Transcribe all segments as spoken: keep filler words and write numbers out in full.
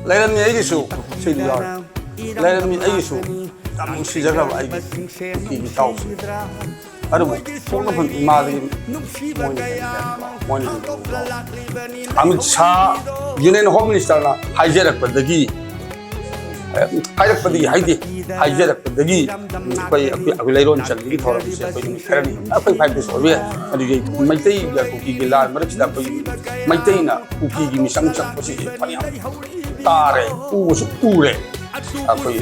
ꯂꯩꯔꯝꯃꯤ ꯑꯩꯒꯤꯁꯨ꯫ ꯁꯤꯗꯤ ꯌꯥꯎꯔꯦ꯫ ꯂꯩꯔꯝꯃꯤ ꯑꯩꯒꯤꯁꯨ꯫ ꯌꯥꯝ ꯅꯨꯡꯁꯤꯖꯈ꯭ꯔꯕ ꯑꯩꯒꯤ ꯀꯨꯀꯤꯒꯤ ꯏꯇꯥꯎꯁꯦ꯫ ꯑꯗꯨꯕꯨ ꯄꯣꯛꯅꯐꯝ ꯏꯃꯥꯗꯒꯤ ꯃꯣꯏꯅ ꯃꯣꯏꯅ ꯑꯃꯤꯠ ꯁꯥ, ꯌꯨꯅꯤꯌꯟ ꯍꯣꯝ ꯃꯤꯅꯤꯁꯇꯔꯅ ꯍꯥꯏꯖꯔꯛꯄꯗꯒꯤ, ꯍꯥꯏꯔꯛꯄꯗꯒꯤ ꯍꯥꯏꯗꯦ, ꯍꯥꯏꯖꯔꯛꯄꯗꯒꯤ ꯑꯩꯈꯣꯏ, ꯑꯩꯈꯣꯏ, ꯑꯩꯈꯣꯏ ꯂꯩꯔꯣꯟ ꯆꯟꯕꯒꯤ ꯊꯧꯔꯝꯁꯦ ꯑꯩꯈꯣꯏ ꯅꯨꯃꯤꯠ ꯈꯔꯅꯤ, ꯑꯩꯈꯣꯏ ꯐꯥꯏꯚ ꯗꯦꯖ ꯑꯣꯏꯕ ꯌꯥꯏ꯫ ꯑꯗꯨꯒꯤ ꯃꯩꯇꯩꯒ ꯀꯨꯀꯤꯒꯤ ꯂꯥꯟ ꯃꯔꯛꯁꯤꯗ ꯑꯩꯈꯣꯏ ꯃꯩꯇꯩꯅ ꯀꯨꯀꯤꯒꯤ ꯃꯤꯆꯪ ꯆꯪꯕꯁꯤꯗꯤ ꯐꯅꯌꯥꯝ ꯇꯥꯔꯦ, ꯎꯕꯁꯨ ꯎꯔꯦ꯫ ꯑꯩꯈꯣꯏ,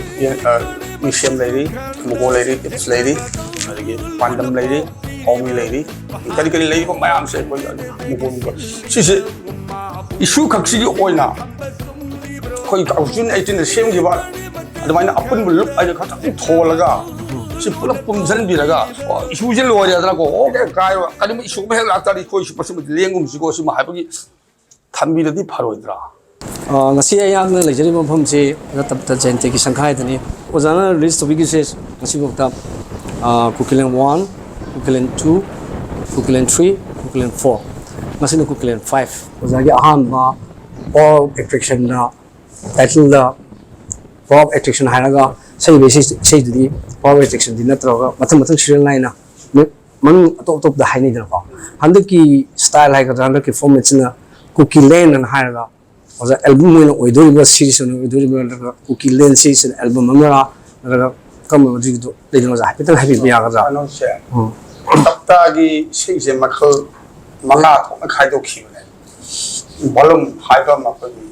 ꯑ, ꯃꯤꯁꯦꯝ ꯂꯩꯔꯤ, ꯃꯨꯒꯣ ꯂꯩꯔꯤ, ꯏꯞꯁ ꯂꯩꯔꯤ, ꯑꯗꯒꯤ ꯄꯥꯟꯗꯝ ꯂꯩꯔꯤ, ꯍꯥꯎꯃꯤ ꯂꯩꯔꯤ, ꯀꯔꯤ ꯀꯔꯤ ꯂꯩꯔꯤꯕ ꯃꯌꯥꯝꯁꯦ ꯑꯩꯈꯣꯏ ꯃꯨꯒꯣ, ꯃꯨꯒꯣ꯫ ꯁꯤꯁꯦ ꯏꯁꯨ ꯈꯛꯁꯤꯒꯤ ꯑꯣꯏꯅ ꯑꯩꯈꯣꯏ ꯇꯨ ꯊꯥꯎꯖꯟ ꯑꯩꯠꯇꯤꯟꯗ ꯁꯦꯝꯈꯤꯕ ꯑꯗꯨꯃꯥꯏꯅ ꯑꯄꯨꯟꯕ ꯂꯨꯞ ꯍꯥꯏꯅ ꯈꯛꯇꯪ ꯊꯣꯜꯂꯒ ꯁꯤ ꯄꯨꯂꯞ ꯄꯨꯟꯁꯤꯟꯕꯤꯔꯒ, ꯑꯣ, ꯏꯁꯨꯁꯦ ꯂꯣꯏꯔꯦꯗꯅꯀꯣ, ꯑꯣꯀꯦ, ꯀꯥꯏ, ꯀꯔꯤꯒꯨꯝꯕ ꯏꯁꯨ ꯑꯃ ꯍꯦꯛ ꯂꯥꯛꯇꯥꯔꯗꯤ ꯑꯩꯈꯣꯏ ꯁꯤ ꯃꯁꯤꯃꯗꯤ ꯂꯦꯡꯒꯨꯝꯁꯤꯀꯣ, ꯁꯤꯃ ꯍꯥꯏꯕꯒꯤ ꯊꯝꯕꯤꯔꯗꯤ ꯐꯔꯣꯏꯗ꯭ꯔꯥ? ꯑ, ꯉꯁꯤ ꯑꯩꯍꯥꯛꯅ ꯂꯩꯖꯔꯤꯕ ꯃꯐꯝꯁꯤ ꯔꯇꯟꯇ ꯖꯌꯟꯇꯤꯒꯤ ꯁꯪꯈꯥꯏꯗꯅꯤ꯫ ꯑꯣꯖꯥꯅ ꯔꯤꯂꯤꯖ ꯇꯧꯕꯤꯈꯤꯕꯁꯦ ꯉꯁꯤꯐꯥꯎꯗ, ꯑ, ꯀꯨꯀꯤꯂꯦꯟ ꯋꯥꯟ, ꯀꯨꯀꯤꯂꯦꯟ ꯇꯨ, ꯀꯨꯀꯤꯂꯦꯟ ꯊ꯭ꯔꯤ, ꯀꯨꯀꯤꯂꯦꯟ ꯐꯣꯔ, ꯉꯁꯤꯅ ꯀꯨꯀꯤꯂꯦꯟ ꯐꯥꯏꯚ꯫ ꯑꯣꯖꯥꯒꯤ ꯑꯍꯥꯟꯕ ꯄꯥꯋꯔ ꯑꯣꯐ ꯑꯦꯇ꯭ꯔꯦꯛꯁꯟꯗ, ꯇꯥꯏꯇꯜꯗ ꯄꯥꯋꯔ ꯑꯣꯐ ꯑꯦꯇ꯭ꯔꯦꯛꯁꯟ ꯍꯥꯏꯔꯒ ꯁꯛꯏꯕ ꯏꯁꯩ, ꯏꯁꯩꯗꯨꯗꯤ ꯄꯥꯋꯔ ꯑꯣꯐ ꯑꯦꯇ꯭ꯔꯦꯛꯁꯟꯗꯤ ꯅꯠꯇ꯭ꯔꯒ ꯃꯊꯪ ꯃꯊꯪ ꯁꯤꯔꯤꯌꯦꯜ ꯅꯥꯏꯅ ꯃꯃꯤꯡ ꯑꯇꯣꯞ ꯑꯇꯣꯞꯄꯗ ꯍꯥꯏꯅꯩꯗꯅꯀꯣ꯫ ꯍꯟꯗꯛꯀꯤ ꯁ꯭ꯇꯥꯏꯜ ꯍꯥꯏꯒꯗ꯭ꯔꯥ, ꯍꯟꯗꯛꯀꯤ ꯐꯣꯔꯃꯦꯠꯁꯤꯅ ꯀꯨꯀꯤꯂꯦꯟ ꯑꯅ ꯍꯥꯏꯔꯒ ꯑꯣꯖꯥ, ꯑꯦꯜꯕꯝ ꯑꯣꯏꯅ ꯑꯣꯏꯗꯣꯔꯤꯕ꯭ꯔꯥ, ꯁꯤꯔꯤꯁ ꯑꯣꯏꯅ ꯑꯣꯏꯗꯣꯔꯤꯕ꯭ꯔꯥ, ꯅꯠꯇ꯭ꯔꯒ ꯀꯨꯀꯤꯂꯦꯟ ꯁꯤꯔꯤꯁ ꯑꯦꯜꯕꯝ ꯑꯃꯔꯥ, ꯅꯠꯇ꯭ꯔꯒ ꯀꯔꯝꯕ ꯑꯗꯨꯒꯤꯗꯣ ꯂꯩꯗꯅ ꯑꯣꯖꯥ, ꯍꯥꯏꯐꯦꯠꯇꯪ ꯍꯥꯏꯕꯤꯕ ꯌꯥꯒꯗ꯭ꯔꯥ? ꯀꯩꯅꯣꯁꯦ, ꯎꯝ꯫ ꯇꯞꯇꯥꯒꯤ ꯏꯁꯩꯁꯦ ꯃꯈꯜ ꯃꯉꯥ ꯊꯣꯛꯅ ꯈꯥꯏꯗꯣꯛꯈꯤꯕꯅꯦ꯫ ꯚꯣꯂꯨꯝ ꯍꯥꯏꯕ ꯑꯃ ꯑꯩꯈꯣꯏꯒꯤ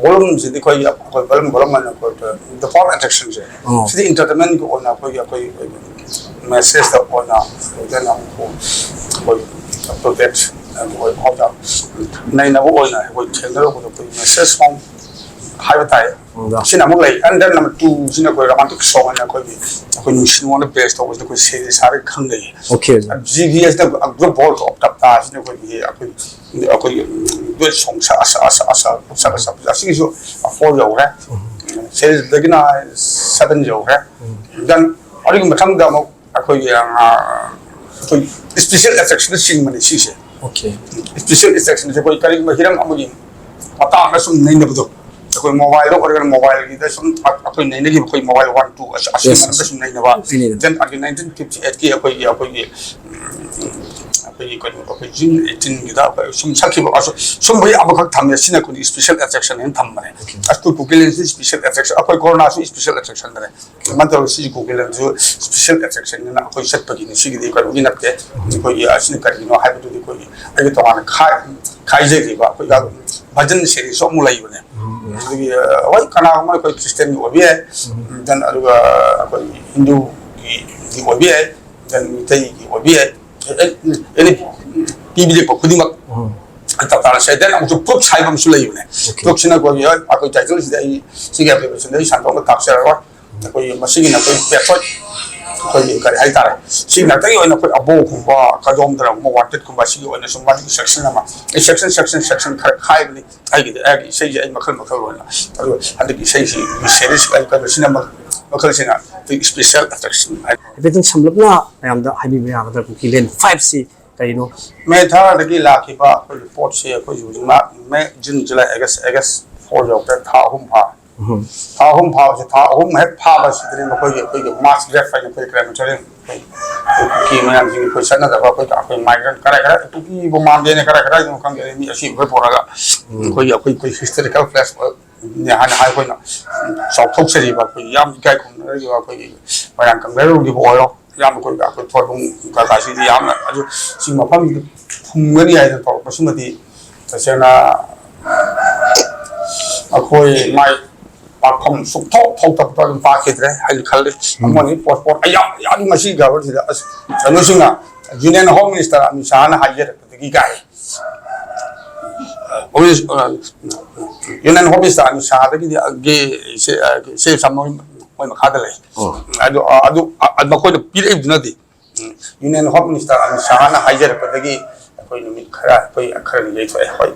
ꯚꯣꯂꯨꯝꯁꯤꯗꯤ ꯑꯩꯈꯣꯏꯒꯤ, ꯑꯩꯈꯣꯏ ꯚꯣꯂꯨꯝ, ꯚꯣꯂꯨꯝ ꯍꯥꯏꯅ ꯑꯩꯈꯣꯏ The Power of Attraction ꯁꯦ꯫ ꯑꯣ꯫ ꯁꯤꯗꯤ ꯏꯟꯇꯔꯇꯦꯟꯃꯦꯟꯒꯤ ꯑꯣꯏꯅ ꯑꯩꯈꯣꯏꯒꯤ, ꯑꯩꯈꯣꯏꯒꯤ ꯃꯦꯁꯦꯖꯇ ꯑꯣꯏꯅ ꯐꯖꯅ ꯑꯩꯈꯣꯏ ꯑꯞ ꯇꯨ ꯗꯦꯠ ꯑꯣꯏꯕ ꯅꯩꯅꯕ ꯑꯣꯏꯅ ꯑꯩꯈꯣꯏ ꯊꯦꯡꯅꯔꯛꯄꯗ ꯑꯩꯈꯣꯏ ꯃꯦꯁꯦꯖ ꯁꯣꯡ ꯍꯥꯏꯕ ꯇꯥꯏ꯫ ꯑꯣ꯫ ꯁꯤꯅ ꯑꯃꯨꯛ ꯂꯩ꯫ And then number two ꯁꯤꯅ ꯑꯩꯈꯣꯏ ꯔꯣꯃꯥꯟꯇꯤꯛ ꯁꯣꯡ ꯍꯥꯏꯅ ꯑꯩꯈꯣꯏꯒꯤ, ꯑꯩꯈꯣꯏ ꯅꯨꯡꯁꯤ ꯅꯨꯡꯉꯣꯟꯗ ꯕꯦꯁ ꯇꯧꯕꯁꯤꯅ ꯑꯩꯈꯣꯏ ꯁꯦꯔꯦꯁꯥꯗ ꯈꯪꯅꯩ꯫ ꯑꯣꯀꯦ, ꯑꯣꯖꯥ꯫ ꯖꯤ ꯚꯤ ꯑꯦꯁꯅ ꯑꯒ꯭ꯔ ꯕꯣꯜ ꯑꯣꯐ ꯇꯞꯇꯥꯁꯤꯅ ꯑꯩꯈꯣꯏꯒꯤ, ꯑꯩꯈꯣꯏ ꯑꯩꯈꯣꯏꯒꯤ ꯗꯨꯋꯦꯠ ꯁꯣꯡ ꯁꯛ-, ꯑꯁ-, ꯑꯁ-, ꯑꯁ-, ꯑꯁ-, ꯑꯁ-, ꯑꯁꯤꯒꯤꯁꯨ ꯐꯣꯔ ꯌꯧꯈ꯭ꯔꯦ꯫ ꯎꯝ꯫ ꯁꯦꯔꯤꯁꯇꯒꯤꯅ ꯁꯚꯦꯟ ꯌꯧꯈ꯭ꯔꯦ꯫ ꯎꯝ꯫ Then ꯑꯗꯨꯒꯤ ꯃꯊꯪꯗ ꯑꯃꯨꯛ ꯑꯩꯈꯣꯏꯒꯤ, ꯑ, ꯑꯩꯈꯣꯏ ꯏꯁꯄꯤꯁꯦꯜ ꯑꯦꯐꯦꯛꯁꯟꯗ ꯆꯤꯡꯕꯅꯦ ꯁꯤꯁꯦ꯫ ꯑꯣꯀꯦ꯫ ꯏꯁꯄꯤꯁꯦꯜ ꯑꯦꯐꯦꯛꯁꯟꯁꯦ ꯑꯩꯈꯣꯏ ꯀꯔꯤꯒꯨꯝꯕ ꯍꯤꯔꯝ ꯑꯃꯒꯤ ꯃꯇꯥꯡꯗ ꯁꯨꯝ ꯅꯩꯅꯕꯗꯣ꯫ ꯑꯩꯈꯣꯏ ꯃꯣꯕꯥꯏꯜꯗ ꯑꯣꯏꯔꯒꯅ ꯃꯣꯕꯥꯏꯜꯒꯤꯗ ꯁꯨꯝ ꯑꯩꯈꯣꯏ ꯅꯩꯅꯈꯤꯕ ꯑꯩꯈꯣꯏ ꯃꯣꯕꯥꯏꯜ ꯋꯥꯟ ꯇꯨ ꯑꯁꯤ ꯑꯁꯤ Yes. ꯃꯔꯝꯗ ꯁꯨꯝ ꯅꯩꯅꯕ ꯁꯤꯅꯤꯗ. Then ꯑꯗꯨ ꯅꯥꯏꯟꯇꯤꯟ ꯐꯤꯐꯇꯤ ꯑꯩꯠꯀꯤ ꯑꯩꯈꯣꯏꯒꯤ ꯑꯩꯈꯣꯏꯒꯤ ꯎꯝ, ꯑꯩꯈꯣꯏꯒꯤ ꯀꯩꯅꯣ ꯑꯩꯈꯣꯏ ꯖꯨꯟ ꯑꯩꯠꯇꯤꯟꯒꯤꯗ ꯑꯩꯈꯣꯏ ꯁꯨꯝ ꯁꯛꯈꯤꯕ ꯑꯁꯨ- ꯁꯨꯝꯕꯒꯤ ꯑꯃꯈꯛ ꯊꯝꯃꯦ ꯁꯤꯅ ꯑꯩꯈꯣꯏꯒꯤ ꯏꯁꯄꯤꯁꯦꯜ ꯑꯦꯇ꯭ꯔꯦꯛꯁꯟ ꯍꯥꯏꯅ ꯊꯝꯕꯅꯦ ꯑꯁ ꯑꯩꯈꯣꯏ ꯀꯨꯀꯤꯂꯦꯟꯁꯤ ꯏꯁꯄꯤꯁꯦꯜ ꯑꯦꯇ꯭ꯔꯦꯛꯁꯟ ꯑꯩꯈꯣꯏ ꯀꯣꯔꯣꯅꯥꯁꯨ ꯏꯁꯄꯤꯁꯦꯜ ꯑꯦꯇ꯭ꯔꯦꯛꯁꯟꯗꯅꯦ ꯀꯃꯥꯏꯅ ꯇꯧꯔꯒ ꯁꯤꯒꯤ ꯀꯨꯀꯤꯂꯦꯟꯁꯨ ꯏꯁꯄꯤꯁꯦꯜ ꯑꯦꯇ꯭ꯔꯦꯛꯁꯟꯅꯤꯅ ꯑꯩꯈꯣꯏ ꯆꯠꯄꯒꯤꯅꯤ ꯁꯤꯒꯤꯗꯤ ꯀꯩꯅꯣꯒꯤ ꯅꯠꯇꯦ ꯑꯩꯈꯣꯏꯒꯤ ꯑꯁꯤꯅ ꯀꯔꯤꯒꯤꯅꯣ ꯍꯥꯏꯕꯗꯨꯗꯤ ꯑꯩꯈꯣꯏꯒꯤ ꯑꯩꯒꯤ ꯇꯣꯉꯥꯟꯅ ꯈꯥꯏ ꯈꯥꯏꯖꯈꯤꯕ ꯑꯩꯈꯣꯏꯒꯤ ꯚꯖꯟ ꯁꯦꯔꯤꯁꯁꯨ ꯑꯃꯨꯛ ꯂꯩꯕꯅꯦ ꯑꯗꯨꯒꯤ ꯍꯣꯏ ꯀꯅꯥꯒꯨꯝꯕ ꯑꯩꯈꯣꯏ ꯈ꯭ꯔꯤꯁꯇꯤꯌꯥꯟꯒꯤ ꯑꯣꯏꯕ ꯌꯥꯏ then ꯑꯗꯨꯒ ꯑꯩꯈꯣꯏ ꯍꯤꯟꯗꯨꯒꯤ ꯑꯣꯏꯕ ꯌꯥꯏ then ꯃꯤꯇꯩꯒꯤ ꯑꯣꯏꯕ ꯌꯥꯏ ꯑꯦꯅꯤ ꯄꯤꯕꯤꯔꯛꯄ ꯈꯨꯗꯤꯡꯃꯛ ꯆꯞ ꯆꯥꯅ ꯁꯦ then ꯑꯃꯨꯛꯁꯨ ꯄ꯭ꯔꯨꯐ ꯍꯥꯏꯕ ꯑꯃꯁꯨ ꯂꯩꯕꯅꯦ ꯄ꯭ꯔꯨꯐꯁꯤꯅ ꯑꯩꯈꯣꯏꯒꯤ ꯍꯣꯏ ꯑꯩꯈꯣꯏ ꯇꯥꯏꯇꯜꯁꯤꯗ ꯑꯩ ꯁꯤꯒꯤ ꯑꯦꯄ꯭ꯂꯤꯀꯦꯁꯟꯗ ꯑꯩ ꯁꯟꯗꯣꯛꯅ ꯇꯥꯛꯆꯔꯔꯣꯏ ꯑꯩꯈꯣꯏꯒꯤ ꯃꯁꯤꯒꯤꯅ ꯑꯩꯈꯣꯏ ꯄꯦꯊꯣꯏ ꯑꯩꯈꯣꯏꯒꯤ ꯀꯔꯤ ꯍꯥꯏꯇꯥꯔꯦ ꯁꯤ ꯉꯥꯛꯇꯒꯤ ꯑꯣꯏꯅ ꯑꯩꯈꯣꯏ ꯑꯕꯣꯛꯀꯨꯝꯕ ꯀꯗꯣꯝꯗ꯭ꯔꯒꯨꯝꯕ ꯋꯥꯟꯇꯦꯠꯀꯨꯝꯕ ꯁꯤꯒꯤ ꯑꯣꯏꯅ ꯁꯨꯝ ꯃꯥꯒꯤ ꯁꯦꯛꯁꯟ ꯑꯃ ꯑꯩ ꯁꯦꯛꯁꯟ ꯁꯦꯛꯁꯟ ꯁꯦꯛꯁꯟ ꯈꯔ ꯈꯥꯏꯕꯅꯤ ꯑꯩꯒꯤꯗꯤ ꯑꯩꯒꯤ ꯏꯁꯩꯁꯦ ꯑꯩ ꯃꯈꯜ ꯃꯈꯜ ꯑꯣꯏꯅ ꯑꯗꯨꯒ ꯍꯟꯗꯛꯀꯤ ꯏꯁꯩꯁꯤ ꯁꯦꯔꯤꯁ ꯀꯩꯅꯣꯁꯤꯅ ꯃꯈꯜꯁꯤꯅ ꯑꯩꯈꯣꯏ ꯏꯁꯄꯤꯁꯦꯜ ꯑꯦꯇ꯭ꯔꯦꯛꯁꯟ ꯍꯥꯏ ꯍꯥꯏꯐꯦꯠꯇꯪ ꯁꯝꯂꯞꯅ ꯃꯌꯥꯝꯗ ꯍꯥꯏꯕꯤꯕ ꯌꯥꯒꯗ꯭ꯔꯥ ꯀꯨꯀꯤꯂꯦꯟ ꯐꯥꯏꯚꯁꯤ ꯀꯔꯤꯅꯣ? ꯃꯦ ꯊꯥꯗꯒꯤ ꯂꯥꯛꯈꯤꯕ ꯑꯩꯈꯣꯏꯒꯤ ꯄꯣꯠꯁꯦ ꯑꯩꯈꯣꯏ ꯍꯧꯖꯤꯛ May June July eggs eggs four ꯌꯧꯔꯛꯄꯗ ꯊꯥ ꯑꯍꯨꯝ ꯐꯥꯔꯦ ꯊꯥ ꯑꯍꯨꯝ ꯐꯥꯕꯁꯦ ꯊꯥ ꯑꯍꯨꯝ ꯍꯦꯛ ꯐꯥꯕꯁꯤꯗꯅꯤ ꯃꯈꯣꯏꯒꯤ ꯑꯩꯈꯣꯏꯒꯤ ꯃꯥꯁ ꯒ꯭ꯔꯦꯞ ꯍꯥꯏꯅ ꯑꯩꯈꯣꯏ ꯀ꯭ꯔꯦꯃꯦꯇꯣꯔꯤꯌꯝ ꯑꯩꯈꯣꯏ ꯀꯨꯀꯤ ꯃꯌꯥꯝꯁꯤꯡ ꯑꯩꯈꯣꯏ ꯆꯠꯅꯗꯕ ꯑꯩꯈꯣꯏ ꯑꯩꯈꯣꯏ ꯃꯥꯏꯒ꯭ꯔꯦꯟ ꯀꯔꯥꯏ ꯀꯔꯥꯏ ꯀꯨꯀꯤꯕꯨ ꯃꯥꯟꯗꯦꯅꯦ ꯀꯔꯥꯏ ꯀꯔꯥꯏꯗꯅꯣ ꯈꯪꯗꯦ ꯃꯤ ꯑꯁꯤꯕ ꯄꯨꯔꯛꯑꯒ ꯑꯩꯈꯣꯏꯒꯤ ꯑꯩꯈꯣꯏ ꯑꯩꯈꯣꯏ ꯍꯤꯁꯇꯣꯔꯤꯀꯦꯜ ꯄ꯭ꯂꯦꯁ ꯍꯥꯏꯅ ꯍꯥꯏ ꯑꯩꯈꯣꯏꯅ ꯆꯥꯎꯊꯣꯛꯆꯔꯤꯕ ꯑꯩꯈꯣꯏ ꯌꯥꯝ ꯏꯀꯥꯏ ꯈꯨꯝꯅꯔꯤꯕ ꯑꯩꯈꯣꯏꯒꯤ ꯃꯣꯏꯔꯥꯡ ꯀꯪꯂꯩꯔꯣꯡꯒꯤꯕꯨ ꯑꯣꯏꯔꯣ ꯌꯥꯝ ꯑꯩꯈꯣꯏ ꯑꯩꯈꯣꯏ ꯊꯣꯏꯕꯨꯡ ꯀꯀꯥꯁꯤꯗꯤ ꯌꯥꯝꯅ ꯑꯗꯨ ꯁꯤ ꯃꯐꯝꯁꯤꯗ ꯐꯨꯝꯒꯅꯤ ꯍꯥꯏꯗꯅ ꯇꯧꯔꯛꯄꯁꯤꯃꯗꯤ ꯇꯁꯦꯡꯅ ꯑꯩꯈꯣꯏ ꯃꯥꯏ ꯄꯥꯛꯐꯝ ꯁꯨꯛꯊꯣꯛ ꯊꯣꯛꯇꯕꯗꯣ ꯑꯗꯨꯝ ꯄꯥꯛꯈꯤꯗ꯭ꯔꯦ ꯍꯥꯏꯅ ꯈꯜꯂꯤ ꯑꯃꯅꯤ ꯄꯣꯁꯄꯣꯟ ꯑꯌꯥꯝꯕ ꯌꯥꯝ ꯉꯁꯤ ꯒꯕꯔꯁꯤꯗ ꯑꯁ ꯀꯩꯅꯣꯁꯤꯡꯅ ꯌꯨꯅꯤꯌꯟ ꯍꯣꯝ ꯃꯤꯅꯤꯁꯇꯔ ꯑꯃꯤꯠ ꯁꯥꯍꯅ ꯍꯥꯏꯖꯔꯛꯄꯗꯒꯤ ꯀꯥꯏ ꯌꯨꯅꯤꯌꯟ ꯍꯣꯝ ꯃꯤꯅꯤꯁꯇꯔ ꯑꯃꯤꯠ ꯁꯥꯍꯗꯒꯤꯗꯤ ꯁꯦ ꯁꯝꯅ ꯃꯣꯏ ꯃꯈꯥꯗ ꯂꯩ ꯑꯗꯨ ꯑꯗꯨ ꯃꯈꯣꯏꯅ ꯄꯤꯔꯛꯏꯕꯗꯨꯅꯗꯤ ꯌꯨꯅꯤꯌꯟ ꯍꯣꯝ ꯃꯤꯅꯤꯁꯇꯔ ꯑꯃꯤꯠ ꯁꯥꯍꯅ ꯍꯥꯏꯖꯔꯛꯄꯗꯒꯤ ꯑꯩꯈꯣꯏ ꯅꯨꯃꯤꯠ ꯈꯔ ꯑꯩꯈꯣꯏ ꯈꯔꯅꯤ ꯌꯩꯊꯣꯛꯑꯦ ꯍꯣꯏ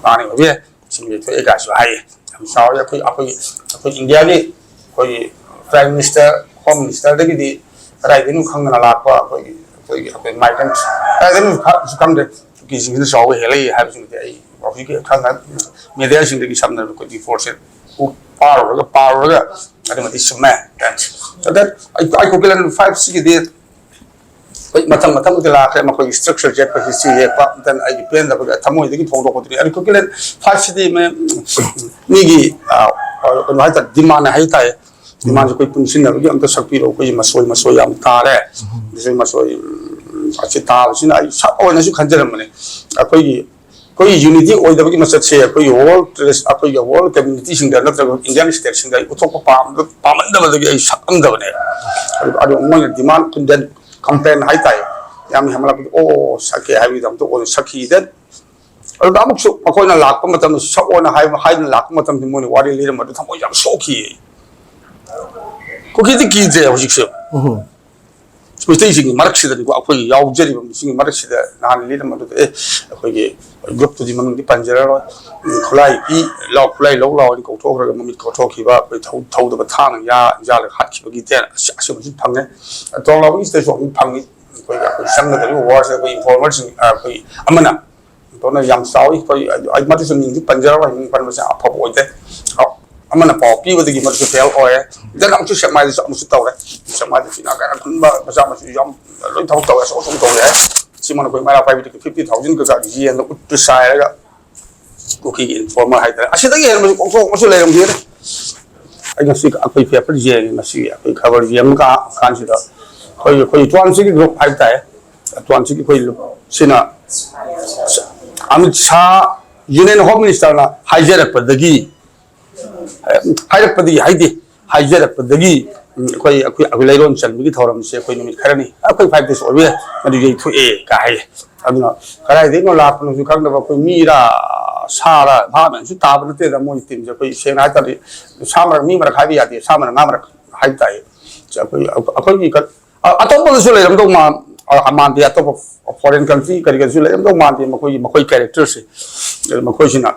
ꯀꯥꯅꯤ ꯑꯣꯏꯕ ꯌꯥꯏ ꯁꯤꯡ ꯌꯩꯊꯣꯛꯑꯦ ꯀꯥꯏꯁꯨ ꯍꯥꯏꯌꯦ ꯌꯥꯝ ꯆꯥꯎꯔꯦ ꯑꯩꯈꯣꯏ ꯑꯩꯈꯣꯏ ꯑꯩꯈꯣꯏ ꯏꯟꯗꯤꯌꯥꯒꯤ ꯑꯩꯈꯣꯏꯒꯤ ꯄ꯭ꯔꯥꯏꯝ ꯃꯤꯅꯤꯁꯇꯔ ꯍꯣꯝ ꯃꯤꯅꯤꯁꯇꯔꯗꯒꯤꯗꯤ ꯀꯗꯥꯏꯗꯒꯤꯅꯣ ꯈꯪꯗꯅ ꯂꯥꯛꯄ ꯑꯩꯈꯣꯏꯒꯤ ꯑꯩꯈꯣꯏꯒꯤ ꯑꯩꯈꯣꯏ ꯃꯥꯏꯒ꯭ꯔꯦꯟ ꯀꯗꯥꯏꯗꯒꯤꯅꯣ ꯈꯪꯗ꯭ꯔꯦ ꯀꯨꯀꯤꯁꯤꯡꯁꯤꯅ ꯆꯥꯎꯕ ꯍꯦꯜꯂꯛꯏ ꯍꯥꯏꯕꯁꯤꯃꯗꯤ ꯑꯩ ꯍꯧꯖꯤꯛꯀꯤ ꯈꯪꯉꯦ, ꯃꯦꯗꯤꯌꯥꯁꯤꯡꯗꯒꯤ ꯁꯝꯅ ꯑꯩꯈꯣꯏꯒꯤ ꯐꯣꯔꯁꯦ ꯄꯥꯔꯨꯔꯒ ꯄꯥꯔꯨꯔꯒ ꯑꯗꯨꯃꯗꯤ ꯆꯨꯝꯃꯦ꯫ ꯑꯗ ꯑꯩ ꯑꯩ ꯀꯣꯀꯤꯂꯟ ꯐꯥꯏꯚꯁꯤꯒꯤꯗꯤ ꯑꯩꯈꯣꯏ ꯃꯊꯪ ꯃꯊꯪꯗꯤ ꯂꯥꯛꯈ꯭ꯔꯦ, ꯃꯈꯣꯏꯒꯤ ꯁ꯭ꯇ꯭ꯔꯛꯆꯔ ꯌꯦꯛꯄ, ꯍꯤꯁꯇ꯭ꯔꯤ ꯌꯦꯛꯄ, ꯑꯗꯨꯅ ꯑꯩꯒꯤ ꯄꯦꯟꯗꯕꯒꯤ ꯊꯃꯣꯏꯗꯒꯤ ꯐꯣꯡꯗꯣꯛꯄꯗꯨꯅꯤ꯫ ꯑꯗꯨ ꯀꯣꯀꯤꯂꯟ ꯐꯥꯏꯚꯁꯤꯗꯤ ꯃ-, ꯃꯤꯒꯤ, ꯑ, ꯀꯩꯅꯣ ꯍꯥꯏꯇꯥꯔꯦ, ꯗꯤꯃꯥꯟ ꯍꯥꯏꯇꯥꯔꯦ꯫ ꯗꯤꯃꯥꯟꯁꯦ ꯑꯩꯈꯣꯏ ꯄꯨꯟꯁꯤꯟꯅꯕꯒꯤ ꯑꯝꯇ ꯁꯛꯄꯤꯔꯛꯑꯣ, ꯑꯩꯈꯣꯏꯒꯤ ꯃꯁꯣꯏ ꯃꯁꯣꯏ ꯌꯥꯝ ꯇꯥꯔꯦ꯫ ꯃꯁꯣꯏ ꯃꯁꯣꯏ, ꯎꯝ, ꯑꯁꯤ ꯇꯥꯕꯁꯤꯅ ꯑꯩ ꯁꯛ ꯑꯣꯏꯅꯁꯨ ꯈꯟꯖꯔꯝꯕꯅꯦ꯫ ꯑꯩꯈꯣꯏꯒꯤ ꯑꯩꯈꯣꯏꯒꯤ ꯌꯨꯅꯤꯇꯤ ꯑꯣꯏꯗꯕꯒꯤ ꯃꯁꯛꯁꯦ ꯑꯩꯈꯣꯏꯒꯤ ꯋꯥꯔꯜ, ꯑꯩꯈꯣꯏꯒꯤ ꯋꯥꯔꯜ ꯀꯝꯃ꯭ꯌꯨꯅꯤꯇꯤꯁꯤꯡꯗ ꯅꯠꯇ꯭ꯔꯒ ꯏꯟꯗꯤꯌꯟ ꯁ꯭ꯇꯦꯠꯁꯤꯡꯗ ꯑꯩ ꯎꯠꯊꯣꯛꯄ ꯄꯥꯝꯗ-, ꯄꯥꯝꯃꯟꯗꯕꯗꯒꯤ ꯑꯩ ꯁꯛꯑꯝꯗꯕꯅꯦ꯫ ꯑꯗꯨ, ꯑꯗꯨ ꯃꯣꯏꯅ ꯗꯤꯃꯥꯟ ꯈꯨꯟꯗꯦꯟ, ꯀꯝꯄ꯭ꯂꯦꯟ ꯍꯥꯏꯇꯥꯔꯦ, ꯌꯥꯝ ꯍꯦꯟꯃꯜꯂꯛꯄꯗ, "ꯑꯣ, ꯁꯛꯀꯦ" ꯍꯥꯏꯕꯒꯤꯗꯃꯛꯇ ꯑꯣꯏꯅ ꯁꯛꯈꯤ꯫ Then ꯑꯗꯨꯗ ꯑꯃꯨꯛꯁꯨ ꯃꯈꯣꯏꯅ ꯂꯥꯛꯄ ꯃꯇꯝꯗ, ꯁꯛꯑꯣꯅ ꯍꯥꯏꯕ, ꯍꯥꯏꯗꯅ ꯂꯥꯛꯄ ꯃꯇꯝꯗ ꯃꯣꯏꯅ ꯋꯥꯔꯤ ꯂꯤꯔꯝꯕꯗꯨ ꯊꯃꯣꯏ ꯌꯥꯝ ꯁꯣꯛꯈꯤ꯫ ꯀꯨꯀꯤꯗꯤ ꯀꯤꯗ꯭ꯔꯦ ꯍꯧꯖꯤꯛꯁꯦ꯫ ꯎꯝ꯫ ꯃꯩꯇꯩꯁꯤꯡꯒꯤ ꯃꯔꯛꯁꯤꯗꯅꯤꯀꯣ, ꯑꯩꯈꯣꯏꯒꯤ ꯌꯥꯎꯖꯔꯤꯕ ꯃꯤꯁꯤꯡꯒꯤ ꯃꯔꯛꯁꯤꯗ ꯅꯍꯥꯟ ꯂꯤꯔꯝꯕꯗꯨꯗ, ꯑꯦ, ꯑꯩꯈꯣꯏꯒꯤ ꯒ꯭ꯔꯨꯞꯇꯨꯗꯤ ꯃꯃꯤꯡꯗꯤ ꯄꯟꯖꯔꯔꯣꯏ, ꯎꯝ, ꯈꯨꯠꯂꯥꯏ ꯄꯤ ꯂꯥꯎ, ꯈꯨꯠꯂꯥꯏ ꯂꯧ ꯂꯥꯎ ꯍꯥꯏꯅ ꯀꯧꯊꯣꯛꯈ꯭ꯔꯒ ꯃꯃꯤꯠ ꯀꯣꯊꯣꯛꯈꯤꯕ, ꯑꯩꯈꯣꯏ ꯊꯧ-, ꯊꯧꯗꯕ ꯊꯥꯡꯅ ꯌꯥ-, ꯌꯥꯜꯂꯒ ꯍꯥꯠꯈꯤꯕꯒꯤ ꯇꯦꯟ ꯑꯁꯤ-, ꯑꯁꯤꯒꯨꯝꯕꯁꯨ ꯐꯪꯉꯦ꯫ ꯇꯣꯡꯂꯥꯎꯕꯒꯤꯁꯤꯗꯁꯨ ꯑꯃꯨꯛ ꯐꯪꯉꯤ꯫ ꯑꯩꯈꯣꯏꯒꯤ, ꯑꯩꯈꯣꯏ ꯆꯪꯒꯗꯧꯔꯤꯕ ꯋꯥꯔꯁꯦ ꯑꯩꯈꯣꯏ ꯏꯟꯐꯣꯔꯃꯔꯁꯤꯡ, ꯑ, ꯑꯩꯈꯣꯏ ꯑꯃꯅ ꯏꯟꯐꯣꯔꯃꯔ ꯌꯥꯝ ꯆꯥꯎꯏ꯫ ꯑꯩꯈꯣꯏ, ꯑꯩ, ꯑꯩ ꯃꯗꯨꯁꯨ ꯃꯤꯡꯗꯤ ꯄꯟꯖꯔꯔꯣꯏ, ꯃꯤꯡ ꯄꯟꯕꯁꯦ ꯑꯐꯕ ꯑꯣꯏꯗꯦ꯫ ꯑ-, ꯑꯃꯅ ꯄꯥꯎ ꯄꯤꯕꯗꯒꯤ ꯃꯗꯨꯁꯨ ꯐꯦꯜ ꯑꯣꯏꯔꯦ꯫ ꯗꯦꯟ ꯑꯃꯨꯛꯁꯨ ꯁꯦꯛꯃꯥꯏꯗꯁꯨ ꯑꯃꯨꯛꯁꯨ ꯇꯧꯔꯦ꯫ ꯁꯦꯛꯃꯥꯏꯗ ꯄꯤꯅꯥ ꯀꯥꯏꯅ ꯈꯟꯕ ꯃꯆꯥ ꯃꯁꯨ ꯌꯥꯝ ꯂꯣꯏ ꯊꯕꯛ ꯇꯧꯔꯦ, ꯑꯆꯧ ꯑꯆꯧꯕ ꯇꯧꯔꯦ꯫ ꯁꯤ ꯃꯅꯤꯄꯨꯔ ꯃꯩꯔꯥ ꯄꯥꯏꯕꯤꯗꯒꯤ ꯐꯤꯐꯇꯤ ꯊꯥꯎꯖꯟ ꯀꯩꯀꯥ ꯌꯦꯟꯗ ꯎꯠꯇꯨ ꯆꯥꯏꯔꯒ ꯀꯨꯀꯤꯒꯤ ꯏꯟꯐꯣꯔꯃꯔ ꯍꯥꯏꯇꯥꯔꯦ꯫ ꯑꯁꯤꯗꯒꯤ ꯍꯦꯟꯕꯁꯨ ꯀꯣꯛꯊꯣꯛꯄꯁꯨ ꯂꯩꯔꯝꯗꯦꯗ꯫ ꯑꯩ ꯉꯁꯤ ꯑꯩꯈꯣꯏ ꯄꯦꯄꯔ ꯌꯦꯡꯉꯦ, ꯉꯁꯤ ꯑꯩꯈꯣꯏ ꯈꯕꯔ ꯌꯦꯡꯕ ꯀꯥꯟꯁꯤꯗ ꯑꯩꯈꯣꯏ, ꯑꯩꯈꯣꯏ ꯇ꯭ꯋꯥꯟꯁꯤꯒꯤ ꯒ꯭ꯔꯨꯞ ꯍꯥꯏꯇꯥꯔꯦ, ꯇ꯭ꯋꯥꯟꯁꯤꯒꯤ ꯑꯩꯈꯣꯏ ꯁꯤꯅ ꯑꯃꯤꯠ ꯁꯥ, ꯌꯨꯅꯤꯌꯟ ꯍꯣꯝ ꯃꯤꯅꯤꯁꯇꯔꯅ ꯍꯥꯏꯖꯔꯛꯄꯗꯒꯤ, ꯍꯥꯏꯔꯛꯄꯗꯒꯤ ꯍꯥꯏꯗꯤ, ꯍꯥꯏꯖꯔꯛꯄꯗꯒꯤ, ꯎꯝ, ꯑꯩꯈꯣꯏ, ꯑꯩꯈꯣꯏ, ꯑꯩꯈꯣꯏ ꯂꯩꯔꯣꯟ ꯆꯟꯕꯒꯤ ꯊꯧꯔꯝꯁꯦ ꯑꯩꯈꯣꯏ ꯅꯨꯃꯤꯠ ꯈꯔꯅꯤ, ꯑꯩꯈꯣꯏ ꯐꯥꯏꯚ ꯗꯦꯖ ꯑꯣꯏꯕ ꯌꯥꯏ, ꯃꯗꯨ ꯌꯩꯊꯣꯛꯑꯦ ꯀꯥꯏ ꯍꯥꯏꯌꯦ꯫ ꯑꯗꯨꯅ ꯀꯗꯥꯏꯗꯒꯤꯅꯣ ꯂꯥꯛꯄꯅꯣꯁꯨ ꯈꯪꯗꯕ, ꯑꯩꯈꯣꯏ ꯃꯤꯔꯥ ꯁꯥꯔ ꯚꯥꯞ ꯃꯦꯟꯁꯨ ꯇꯥꯕ ꯅꯠꯇꯦꯗ꯫ ꯃꯣꯏ ꯇꯤꯝꯁꯦ ꯑꯩꯈꯣꯏ ꯁꯦꯡꯅ ꯍꯥꯏ ꯇꯥꯔꯗꯤ ꯁꯥ ꯃꯔꯛ ꯃꯤ ꯃꯔꯛ ꯍꯥꯏꯕ ꯌꯥꯗꯦ, ꯁꯥ ꯃꯔꯛ ꯉꯥ ꯃꯔꯛ ꯍꯥꯏꯕ ꯇꯥꯏ꯫ ꯑꯩꯈꯣꯏ, ꯑꯩꯈꯣꯏꯒꯤ ꯀ-, ꯑ-, ꯑꯇꯣꯞꯄꯗꯁꯨ ꯂꯩꯔꯝꯗꯧ ꯃꯥꯟ-, ꯑ, ꯃꯥꯟꯗꯦ꯫ ꯑꯇꯣꯞꯄ ꯐꯣꯔꯦꯟ ꯀꯟꯇ꯭ꯔꯤ ꯀꯔꯤ ꯀꯔꯤꯁꯨ ꯂꯩꯔꯝꯗꯧ ꯃꯥꯟꯗꯦ꯫ ꯃꯈꯣꯏꯒꯤ, ꯃꯈꯣꯏ ꯀꯦꯔꯦꯛꯇꯔꯁꯦ, ꯑꯗꯨ ꯃꯈꯣꯏꯁꯤꯅ,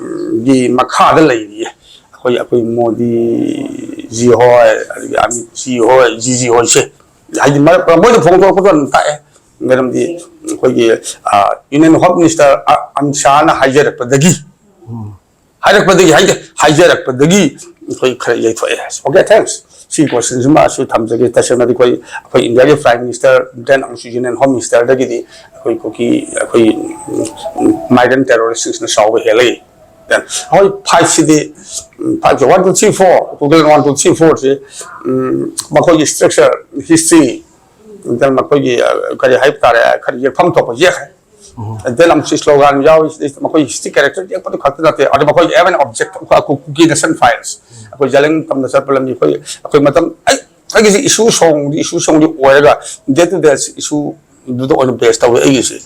ꯎꯝ, ꯒꯤ ꯃꯈꯥꯗ ꯂꯩꯔꯤꯌꯦ꯫ ꯑꯩꯈꯣꯏ, ꯑꯩꯈꯣꯏ ꯃꯣꯗꯤꯖꯤ ꯍꯣꯏ, ꯑꯗꯒꯤ ꯑꯃꯤꯠꯖꯤ ꯍꯣꯏ, ꯖꯤꯖꯤ ꯍꯣꯏꯁꯦ, ꯍꯥꯏꯗꯤ ꯃꯔꯛ-, ꯃꯣꯏꯅ ꯐꯣꯡꯗꯣꯔꯛꯄꯗꯣ ꯑꯗꯨꯝ ꯇꯥꯛꯑꯦ꯫ ꯃꯔꯝꯗꯤ ꯑꯩꯈꯣꯏꯒꯤ ꯌꯨꯅꯤꯌꯟ ꯍꯣꯝ ꯃꯤꯅꯤꯁꯇꯔ ꯑꯃꯤꯠ ꯁꯥꯍꯅ ꯍꯥꯏꯖꯔꯛꯄꯗꯒꯤ, ꯍꯥꯏꯔꯛꯄꯗꯒꯤ ꯍꯥꯏꯗꯤ ꯍꯥꯏꯖꯔꯛꯄꯗꯒꯤ ꯑꯩꯈꯣꯏ ꯈꯔ ꯌꯩꯊꯣꯛꯑꯦ꯫ Okay, thanks꯫ ꯁꯤꯒꯤ ꯀꯣꯏꯁꯟꯁꯤꯃꯁꯨ ꯊꯝꯖꯒꯦ꯫ ꯇꯁꯦꯡꯅꯗꯤ ꯑꯩꯈꯣꯏ ꯑꯩꯈꯣꯏ ꯏꯟꯗꯤꯌꯥꯒꯤ ꯄ꯭ꯔꯥꯏꯝ ꯃꯤꯅꯤꯁꯇꯔ ꯗꯦꯟ ꯑꯃꯁꯨ ꯌꯨꯅꯤꯌꯟ ꯍꯣꯝ ꯃꯤꯅꯤꯁꯇꯔꯗꯒꯤꯗꯤ ꯑꯩꯈꯣꯏ ꯀꯨꯀꯤ ꯑꯩꯈꯣꯏ ꯃꯥꯏꯒ꯭ꯔꯦꯟ ꯇꯦꯔꯣꯔꯤꯁꯁꯤꯡꯁꯤꯅ ꯆꯥꯎꯕ ꯍꯦꯜꯂꯤ꯫ ꯍꯣꯏ, ꯐꯥꯏꯚꯁꯤꯗꯤ, ꯐꯥꯏꯚꯁꯦ, one two three four, total one two three ꯐꯣꯔꯁꯤ ꯃꯈꯣꯏꯒꯤ ꯁ꯭ꯇ꯭ꯔꯛꯆꯔ, ꯍꯤꯁꯇ꯭ꯔꯤ, ꯃꯈꯣꯏꯒꯤ ꯀꯔꯤ ꯍꯥꯏꯕ ꯇꯥꯔꯦ, ꯈꯔ ꯌꯦꯛꯐꯝ ꯊꯣꯛꯄ ꯌꯦꯛꯈ꯭ꯔꯦ꯫ ꯗꯦꯟ ꯑꯃꯨꯛꯁꯨ ꯁ꯭ꯂꯣꯒꯥꯟ ꯌꯥꯎꯔꯤ꯫ ꯁꯤꯗꯩꯁꯤꯗ ꯃꯈꯣꯏꯒꯤ ꯍꯤꯁꯇ꯭ꯔꯤ ꯀꯦꯔꯦꯛꯇꯔ ꯌꯦꯛꯄꯗꯨ ꯈꯛꯇ ꯅꯠꯇꯦ, ꯑꯗꯨ ꯃꯈꯣꯏꯒꯤ M N object, Kuki nation files, ꯑꯩꯈꯣꯏ ꯖꯂꯦꯡ ꯇꯝꯗ ꯆꯠꯄ ꯂꯝꯕꯤ, ꯑꯩꯈꯣꯏ ꯑꯩꯈꯣꯏ ꯃꯇꯝ ꯑꯩ ꯑꯩꯒꯤꯁꯤ ꯏꯁꯨ ꯁꯣꯡꯗꯤ ꯏꯁꯨ ꯁꯣꯡꯗꯤ ꯑꯣꯏꯔꯒ ꯗꯦ ꯇꯨ ꯗꯦ ꯏꯁꯨꯗꯨꯗ ꯑꯣꯏꯅ ꯕꯦꯁ ꯇꯧꯋꯦ ꯑꯩꯒꯤꯁꯤ꯫